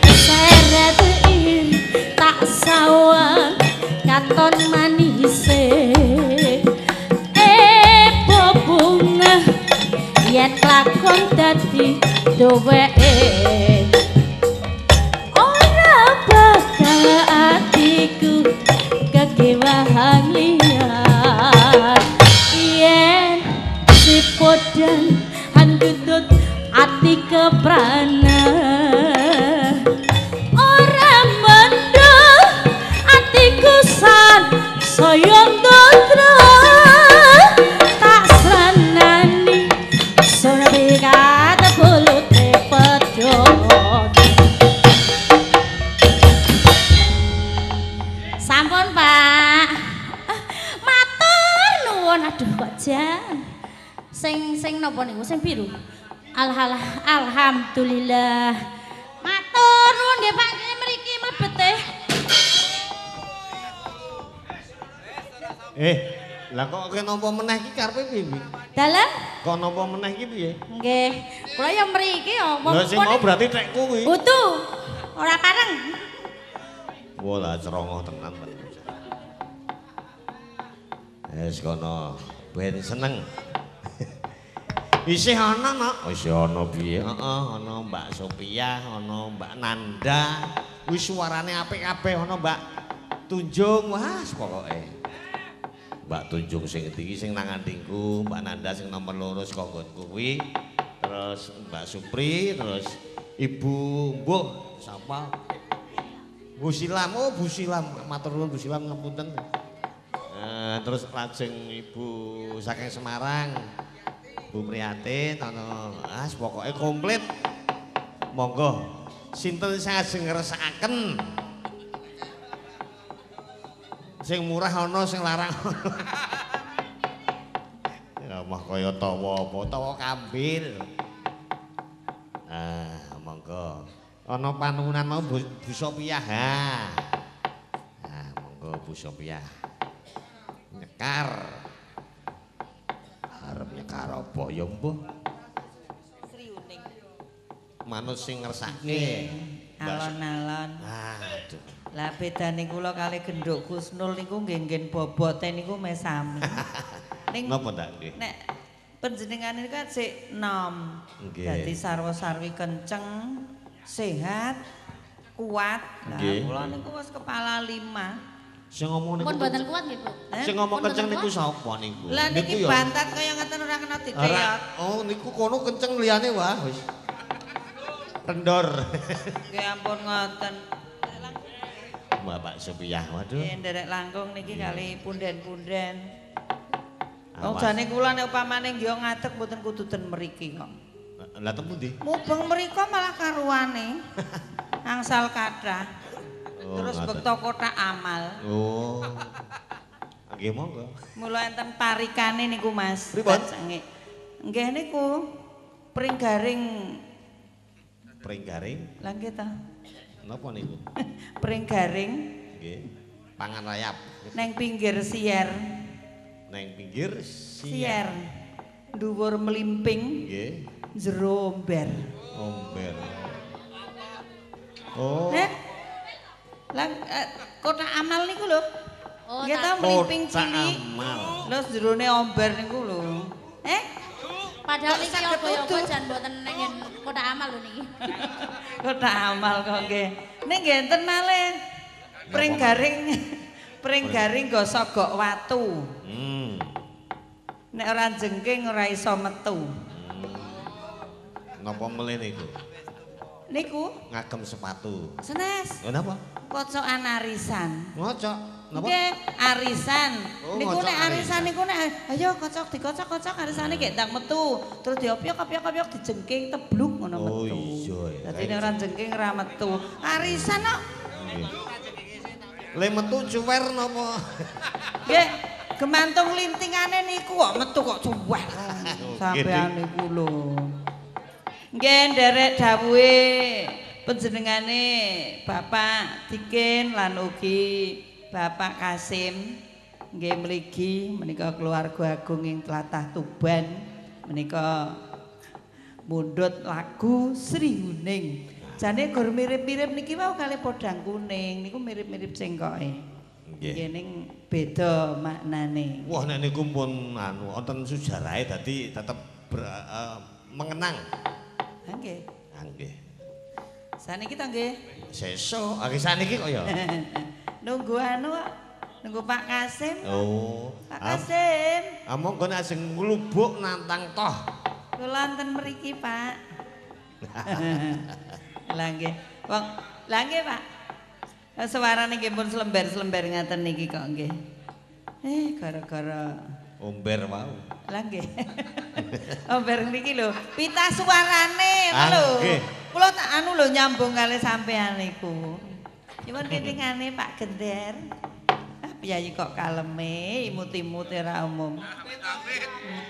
seret iri tak sawang katon manise bunga yen lakon dadi dheweke ora bakal atiku kekewahan liar yen si podang handutut ati keprana ora mendho atiku san saya ndotro tak senani sore kata bulute pedhot. Sampun Pak. Matur nuwun. Aduh kok jan. Sing sing napa niku sing biru? Alhamdulillah. Matur nuwun nggih Pak mriki mlebete. Lah kok kene nampa meneh iki karepe piye? Dalem? Kok nampa meneh iki piye? Nggih. Kula ya mriki ya. Lah sing mau berarti tekku kuwi. Butuh. Ora pareng. Wah lah cerongoh tenan. Wis kono ben seneng. Isih ana, Nok. Isih ana piye? Heeh, ana Mbak Sopiah, ana Mbak Nanda. Kuwi suarane apik kabeh ana Mbak Tunjung. Wah, pokoke. Mbak Tunjung sing iki sing nang andingku, Mbak Nanda sing nomor 2 saka nggonku kuwi. Terus Mbak Supri, terus Ibu Mbuh sapa? Bu Silam. Oh, Bu Silam. Matur nuwun Bu Silam ngapunten. Terus lajeng Ibu saking Semarang. Bu Priyatin ana ah pokoke komplit. Monggo sinten sing ajeng ngersakaken? Sing murah ana, sing larang ana. Ya mah kaya tawa apa tawa kambil. Ah, monggo. Ana panuwunan mau Bu Sopiah. Ha. Ah, monggo Bu Sopiah. Nyekar. Arep nyekar apa ya mbuh? Sriuning. Manut sing ngersake. Alon-alon. Aduh. Lah bedane kula kali gendhuk Kusnul niku nggih nggen bobote niku mesami. Ning napa ndak nggih? Nek panjenengan niku kan sik nom. Dadi sarwa-sarwi kenceng, sehat, kuat. Lah kula niku wis kepala 5. Sing ngomong niku pun mboten kuat nggih, Bu. Sing ngomong kenceng niku sapa niku? Lah niki bantat kaya ngoten ora kena diteyot. Oh niku kono kenceng liyane wah wis. Kendor. Nggih ampun ngoten. Bapak Sopiah waduh. Nggih nderek langkung niki kali punden-punden. Wong jane kula nek upamane nggih ngadeg mboten kudu ten mriki kok. Lah ten pundi? Mubeng mriko malah karuane. Angsal kathah. Oh, terus bekto kotak amal. Oh. Nggih monggo. Mula enten parikane niku Mas. Pripun? Nggih niku pring garing. Pring garing? Lah nggih ta. Napa niku? Pring garing. Nggih. Pangan rayap. Neng pinggir sier. Neng pinggir sier. Dhuwur melimping. Nggih. Jero omber. Omber. Oh. Nek. Lah kotak amal niku lho. Oh, nggih ta melimping cilik. Amal. Lho jerone omber niku lho. Eh? Padahal niki yoga-yoga jan mboten neng kotak amal lho niki. Kotak amal kok nggih. Ning nggih enten malih. Pring garing gosok gok watu. Nek ora jengking ora iso metu. Napa melih niku? Niku ngagem sepatu. Senes. Lha napa? Kocokan arisan. Ngocok. Napa? Nggih, arisan. Oh, niku nek arisan arisan niku nek ayo kocok dikocok-kocok arisane gek ndang metu. Terus diopiok-opiok-opiok dijengking tebluk ngono metu. Oh iya. Dadi nek ora jengking ora metu. Arisan kok. Nggih. Le metu cuwer napa? Nggih, gemantung lintingane niku kok metu kok cuwer. Sampean niku lho. Nggih, nderek dawuhe panjenengane Bapak Dikin lan ugi Bapak Kasim nggih mligi menika keluarga agung ing tlatah Tuban menika mundhut lagu Sri Huning. Jane gur mirip-mirip niki wau kalih podang kuning niku mirip-mirip cengkoke. Nggih. Nggih ning beda maknane. Wah nek niku pun anu wonten sejarahe dadi tetep mengenang. Ha nggih. Ha nggih. Saniki ta nggih? Sesuk, ha saniki kok ya. Nunggu anu kok. Nunggu Pak Kasim. Oh, Pak Kasim. Ah monggo nek ajeng nglubuk nantang toh. Kula wonten mriki, Pak. Lah nggih. Wong, lah nggih, Pak. Suarane nggih pun slember-slember ngaten niki kok nggih. Gara-gara omber wau. Lah nggih. Omber niki lho, pita suarane lho. Kula tak anu lho nyambung kalih sampean niku. Nyuwun pitingane Pak Gender. Ah piyayi kok kaleme, imut-imut ora umum.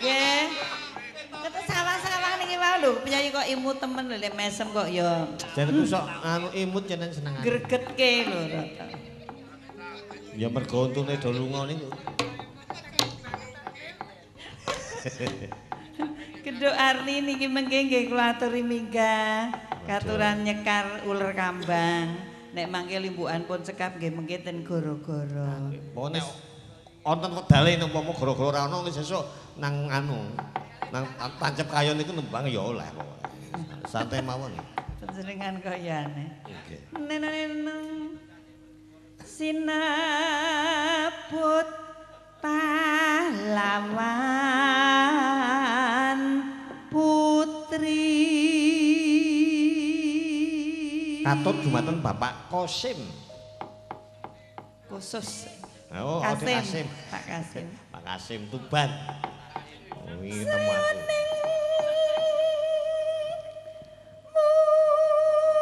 Nggih. Kete sawah-sawah niki wae lho, piyayi kok imut temen lho lek mesem kok ya. Jan iku sok anu imut jeneng senengane. Gregetke lho rata. Ya mergo untune do lunga niku. Genduk Arni niki mengke nggih kula aturi minggah katuran nyekar uler kambang. Nek mangke limbukan pun cekap nggih mengke ten goro-goro. Pokoke nek wonten wedale umpama goro-goro ora ono sesuk nang anu nang tancep kayon niku nembang ya oleh pokoke. Santai mawon. Panjenengan kayane. Nggih. Neneng sinebut pahlawan putri. Katut dumateng Bapak Kosim. Khusus. Oh, Kasim. Kasim. Pak Kasim. Pak Kasim Tuban. Oh, iki ketemu aku.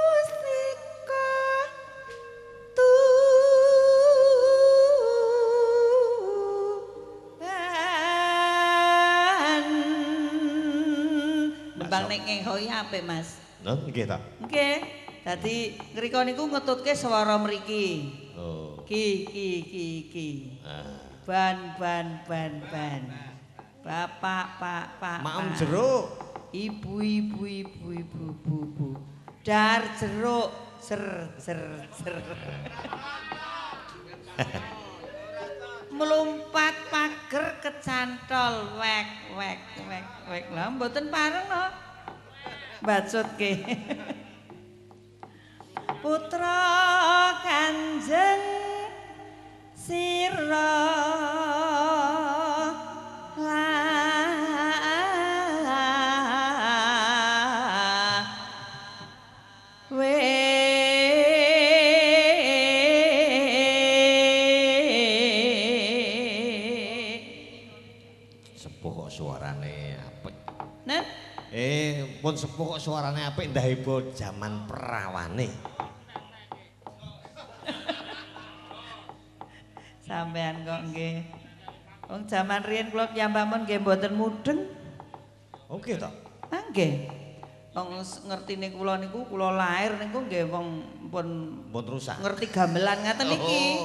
Mustika Tuban. Nembang nek ngehoyi apik, Mas. Lho, nggih ta? Nggih. Dadi ngriko niku ngetutke swara mriki. Oh. Ki ki ki ki. Ban ban ban ban. Bapak pak pak. Maem jeruk. Ibu ibu ibu ibu bu bu. Dar jeruk ser ser ser. Melompat pager kecantol wek wek wek wek. Lah mboten pareng no. Bacutke. Putra Kanjeng Sira lawe. Sepuh kok suarane apik. Nen? Pun sepuh kok suarane apik ndah heboh jaman prawane. Sampean kok nggih. Wong jaman riyen kula piyambakipun nggih mboten mudeng. Oke to? Ah nggih. Wong ngertine kula niku kula lair niku nggih wong pun rusak. Ngerti gamelan ngaten niki.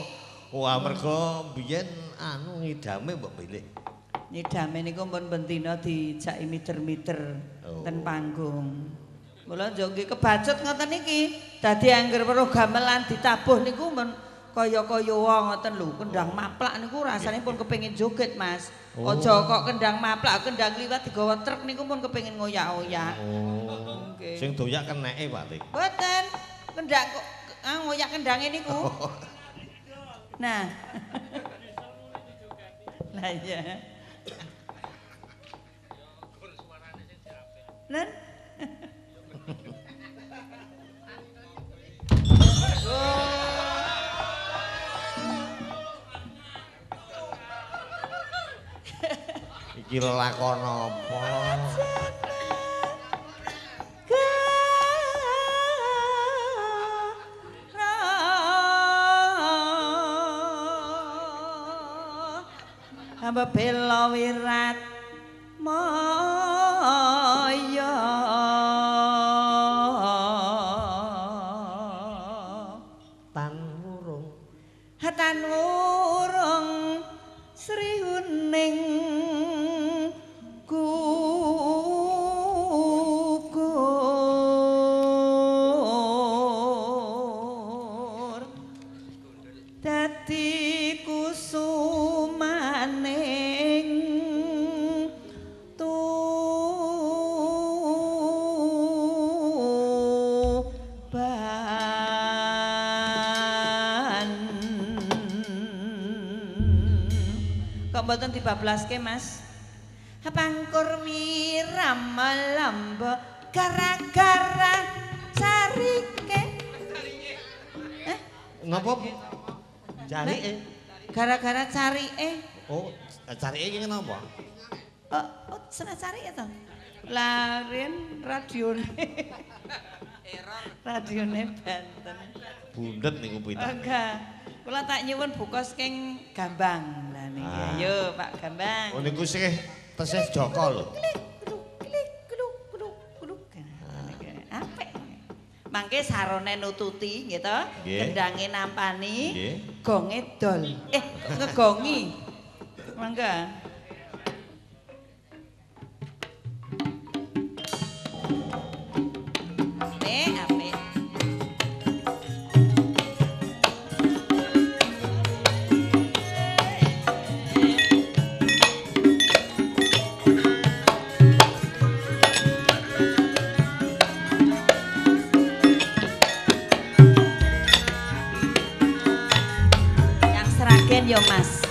Wah, mergo biyen anu ngidame mbok pilih. Nyidame niku pun bendina dijaki miter-miter ten panggung. Mula njuk nggih kebacut ngoten niki. Dadi angger weruh gamelan ditabuh niku mun kaya-kaya ngoten lho, kendang maplak niku rasane pun kepengin joget, Mas. Aja kok kendang maplak, kendang liwat digawa truk niku pun kepengin ngoyak-oyak. Oh. Nggih. Sing doyak keneke, Pak Tik. Mboten. Kendang kok ngoyak kendange niku. Nah. Lah iya. Nen? Iki lelakon apa? Hamba bela wirat maya tan wurung tan wurung Sri Huning gugur dadi kusumaning tuban. Kok mboten dibablaske, Mas? Pangkur wiramalamba gara-gara carike. Napa? Carike. Gara-gara carike. Oh, carike iki napa? Oh, seneng carike to. Laren radione. Error. Radione Banten. Bundet niku pinten. Enggak. Kula tak nyuwun buka saking Gambang. Lah niki. Ayo Pak Gambang. Oh niku sih tesih Joko lho. Klik kluk kluk kluk kluk. Apik. Mangke sarone nututi nggih to, kendange nampani, gonge dol. Ngegongi. Mangga. Apik, apik. Yo Mas.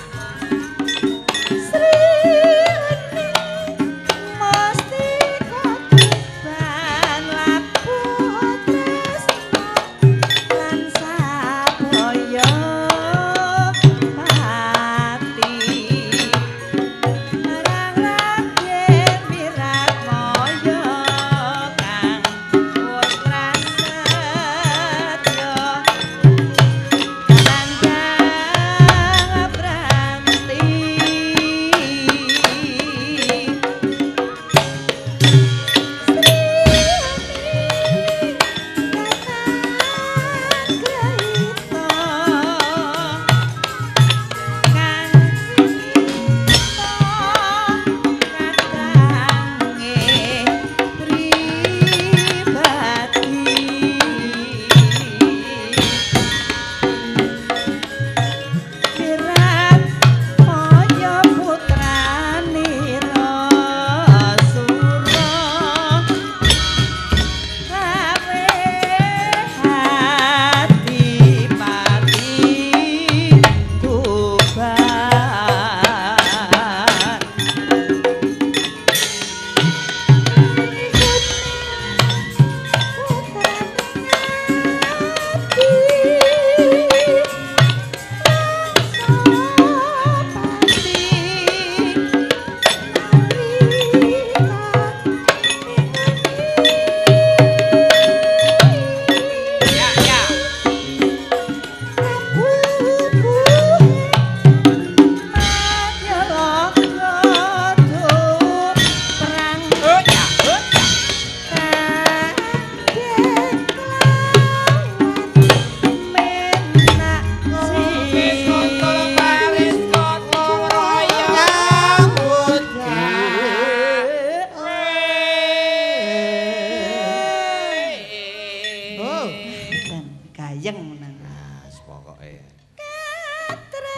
Gayeng menang. Nah, pokoke. Katresnane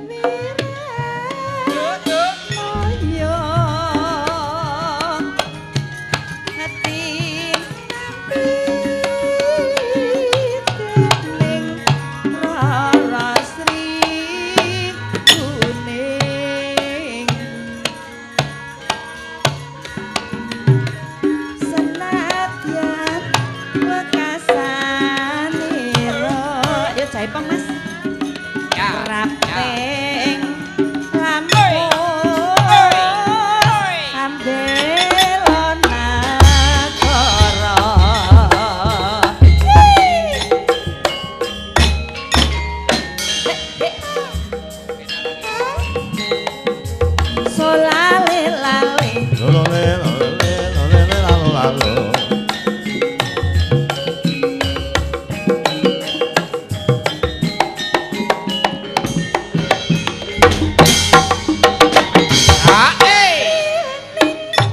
Wiratmoyo ati ning Rara Sri Kuning senadyan wekasanira ya jaipong Mas Ya. raping lampung ambelon nagara. Solale lale Lolole lolole lolole lalo lalo.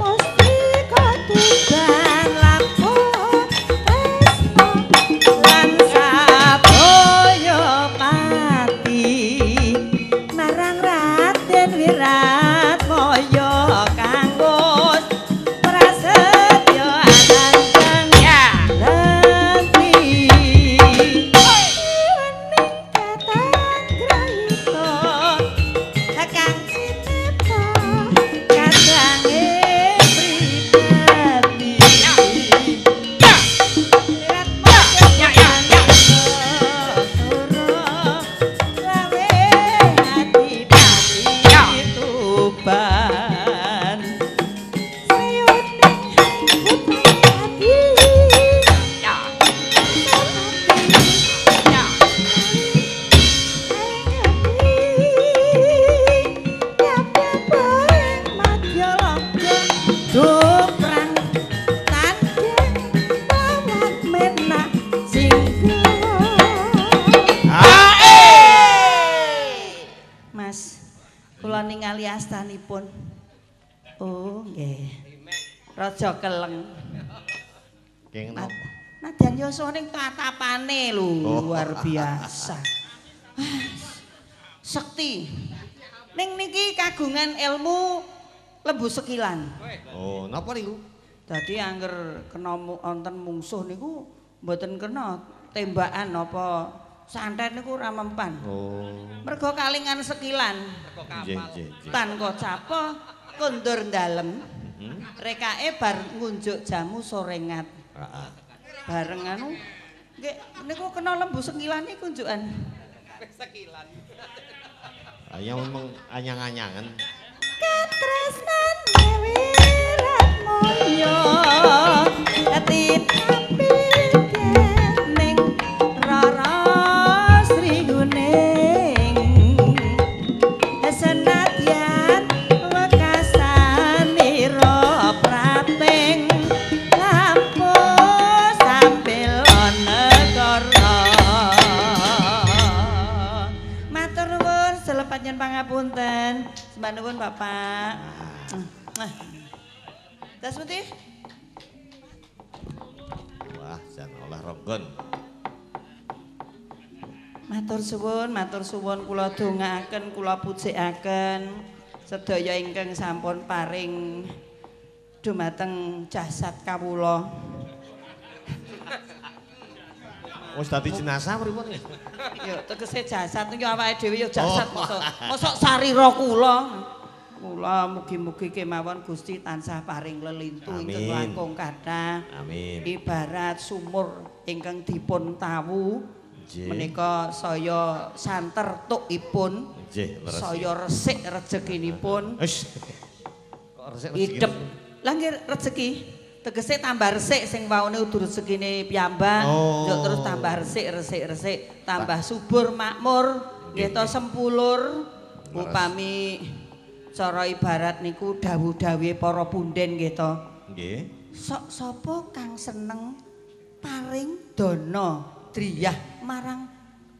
Mustika Tuban lampung tresna lan sabaya pati marang Raden Wiratmoyo kang wis prasetya anandang lanti wening datan grahita kang cinipta kadange pribadi. Duprang tanding lawan menak jingga. Mas, kula ningali astanipun. Oh, nggih. Raja Keleng. Keng napa? Nadyan yasa ning tatapane lho, luar biasa. Sekti. Ning niki kagungan ilmu lembu sekilan. Oh, napa niku? Dadi angger kena wonten mungsuh niku mboten kena tembakan apa santet niku ora mempan. Oh. Mergo kalingan sekilan. Nggih, nggih, nggih. Tanpa capa kondur dalem. Rekake bar ngunjuk jamu sorengat. Heeh. Bareng anu nggih niku kena lembu sekilan niku njukan. Sekilan. Ayo memang anyang-anyangan. Katresnane Wiratmoyo tinampi dening Rara Sri Guning senadyan wekasanira prating lampu sambil negara. Matur nuwun selepanjen pangapunten. Sembah nuwun Bapak. Tas putih. Wah, jan oleh ronggon. Matur suwun kula dongaaken, kula pujikaken sedaya ingkang sampun paring dumateng jasad kawula. Wis dadi jenazah pripun iki? Ya tegese jasad niku awake dhewe ya jasad mosok mosok sarira kula. Kula mugi-mugi kemawon Gusti tansah paring lelintu ingkang langkung kathah. Amin. Ibarat sumur ingkang dipun tawu menika saya santer tukipun. Saya resik rejekinipun. Kok resik rezeki? Idep. Lah nggih rejeki. Tegese tambah resik sing waune udu rezekine piyambak, njuk terus tambah resik resik resik, tambah subur makmur, nggih to sempulur. Upami cara ibarat niku dawuh-dawuhe para punden nggih to. Nggih. Sok sapa kang seneng paring dana driyah marang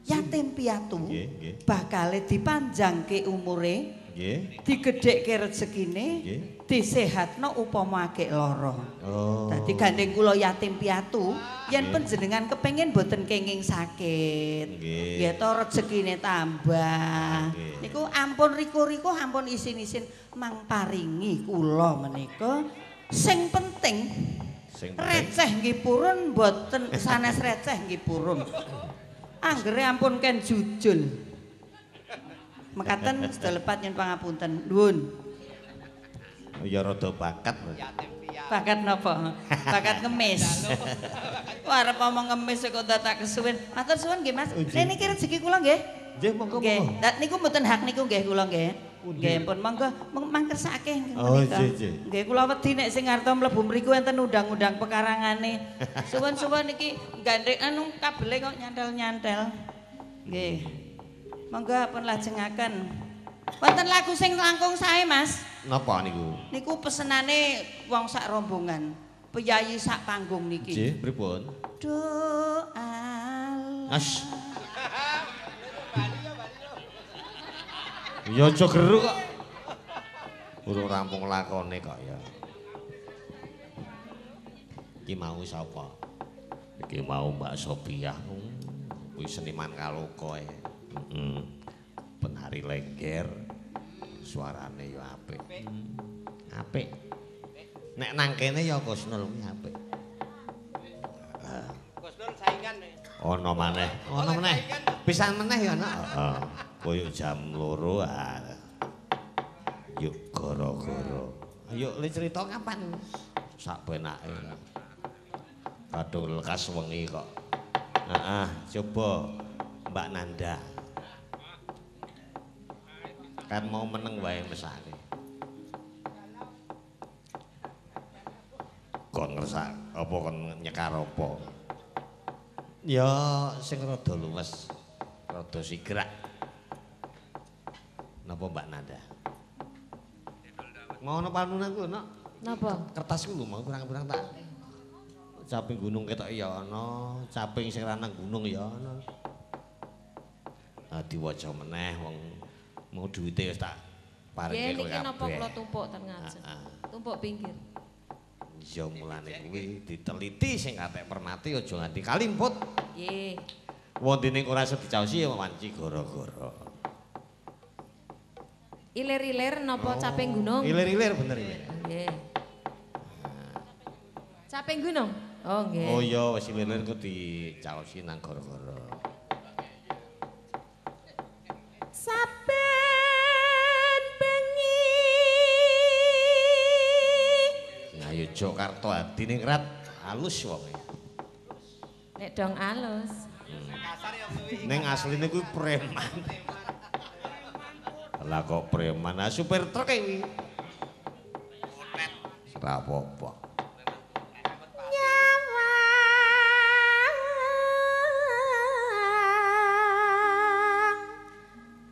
yatim piatu. Nggih, nggih. Bakale dipanjangke umure. Nggih. Digedhekke rezekine, Nggih. disehatno upama agek lara. Oh. Dadi gandeng kula yatim piatu, yen panjenengan kepengin mboten kenging sakit. Nggih to rezekine tambah. Niku ampun riku-riku, ampun isin-isin mang paringi kula menika sing penting sing penting receh nggih purun mboten sanes receh nggih purun. Anggere ampun ken jujul. Mekaten sedaya lepat nyen pangapunten. Nuwun. Ya rada bakat. Bakat napa? Bakat ngemis. Wah arep omong ngemis kok tak kesuwen. Matur suwun nggih Mas. Nek niki rezeki kula nggih. Nggih monggo monggo. Lah niku mboten hak niku nggih kula nggih. Nggih pun monggo mangkersake Oh nggih. Nggih kula wedi nek sing arep mlebu mriku enten undang-undang pekarangane. Suwun-suwun niki gandhek anu kabele kok nyantel-nyantel. Nggih. Monggo pun lajengaken. Wonten lagu sing langkung sae Mas. Napa niku? Niku pesenane wong sak rombongan, piyayi sak panggung niki. Nggih, pripun? Doa. As. Ya aja geruk kok. Urung rampung lakone kok ya. Iki mau sapa? Iki mau Mbak Sopiah. Kuwi seniman kaloka e. Heeh. Penari lengger. Suarane ya apik. Apik. Nek nang kene ya Kusnul kuwi apik. Kusnul saingan. Ono maneh. Ono meneh. Pisan meneh ya, Nak. Heeh. Koyo jam 2. Yuk goro-goro. Ayo le cerita kapan? Sak penake. Kadung lekas wengi kok. Heeh, coba Mbak Nanda. Kan mau meneng wae mesake. Kon ngersak apa kon nyekar apa? Ya sing rada luwes, rada sigrak. Napa Mbak Nanda? Mau ana panunan ku, Nak? Napa? Kertasku lho mau kurang-kurang tak. Caping gunung ketok ya ana, caping sing ra nang gunung ya ana. Ah diwaca meneh wong mau duwite wis tak paringi kowe kabeh. Nggih niki napa kula tumpuk ten ngajeng. Tumpuk pinggir. Ya mulane kuwi diteliti sing katek permati aja nganti kalimput. Nggih. Wondene ora iso dicaosi ya wanci gara-gara. Ilir-ilir napa caping gunung? Ilir-ilir bener ilir. Nggih. Caping gunung? Oh nggih. Oh iya wis ilir-ilir ku dicaosi nang gara-gara. Saben bengi Ayo Jakarta Hadiningrat halus wonge. Nek dong alus. Ning asline kuwi preman. Lah kok preman, ah supir truk iki. Ora apa-apa. Nyawang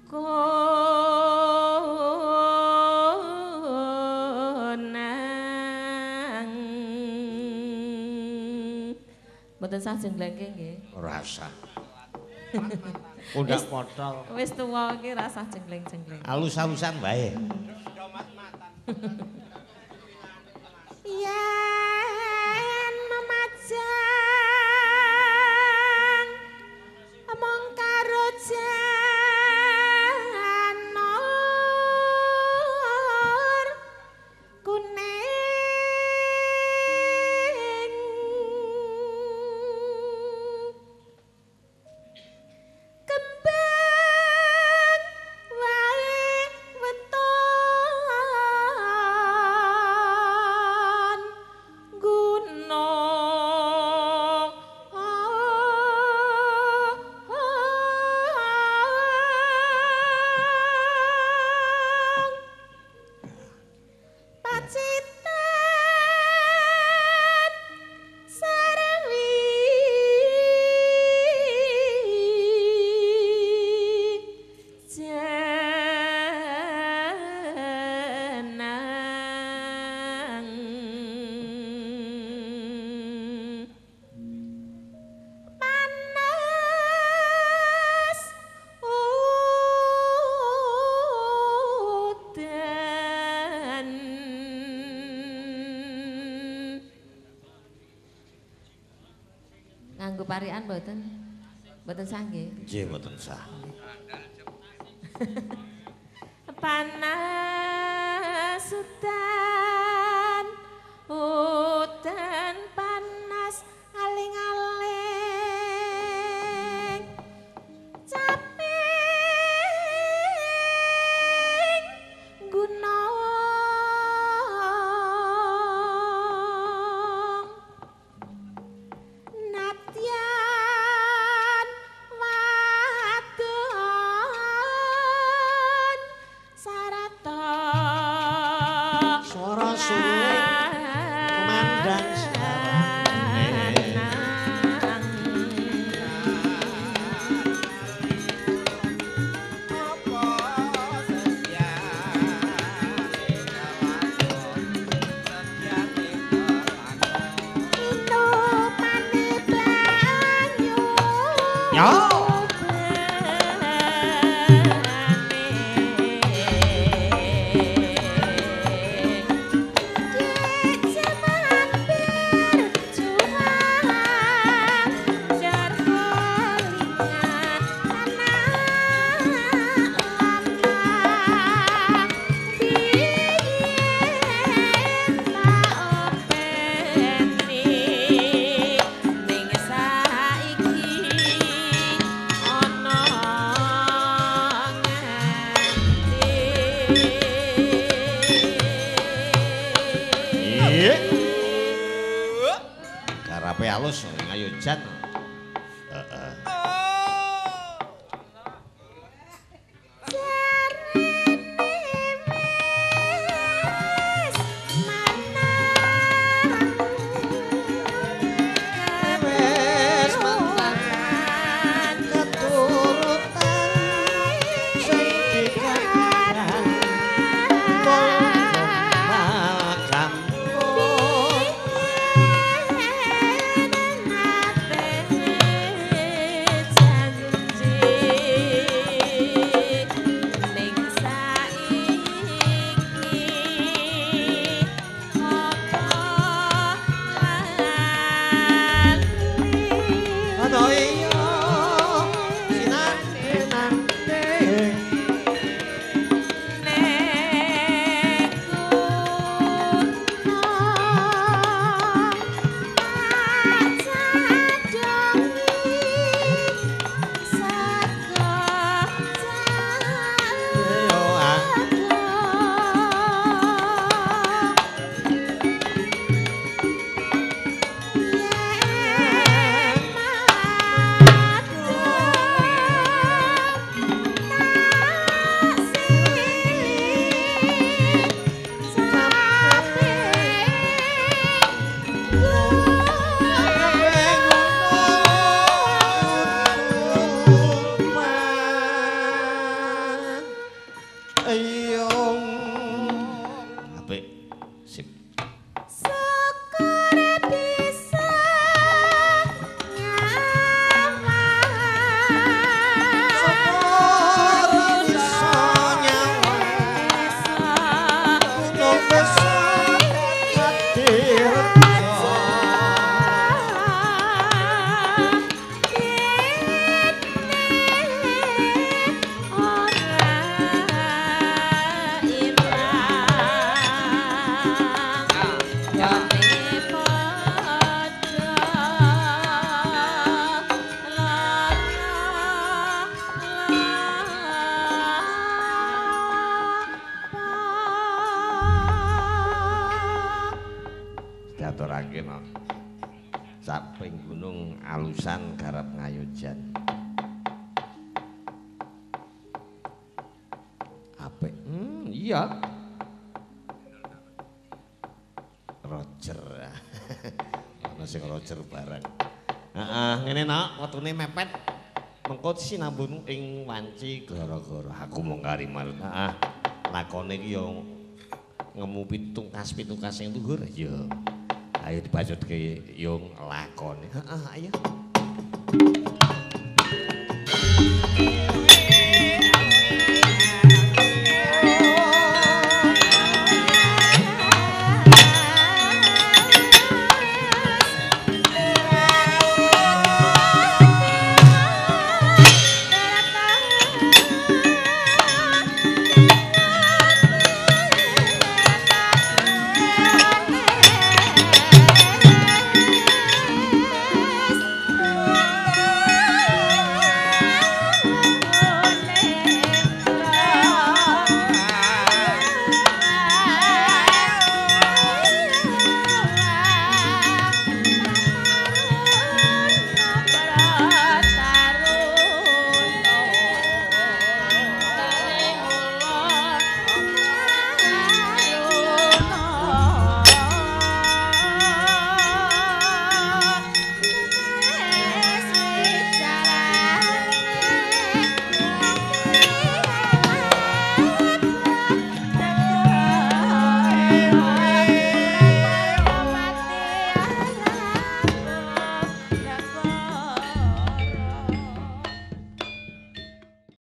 konang. Mboten sah jenglengke nggih. Ora sah. Pundak potol. Wis tuwa iki rasah jengleng-jengleng. Alus-alusan wae. Yen memajang mung karo janur kuning kembang wae weton Nganggo parikan mboten? Mboten sah nggih. Nggih mboten sah. Panas udan, udan panas aling-aling caping gunung nadyan wadon sarata swara suling kumandang Ya. Garape halus ngayojan. Heeh. Diaturake no. Caping gunung alusan garap ngayojan. Apik. Iya. Roger. Ana sing Roger bareng. Heeh, ngene nok, wektune mepet. Mengko sinambung ing wanci gara-gara aku mung kari marut. Heeh. Lakone iki yo ngemu pitungkas-pitungkas sing luhur ya. Ayo dibacutke yung lakone. Heeh, ayo.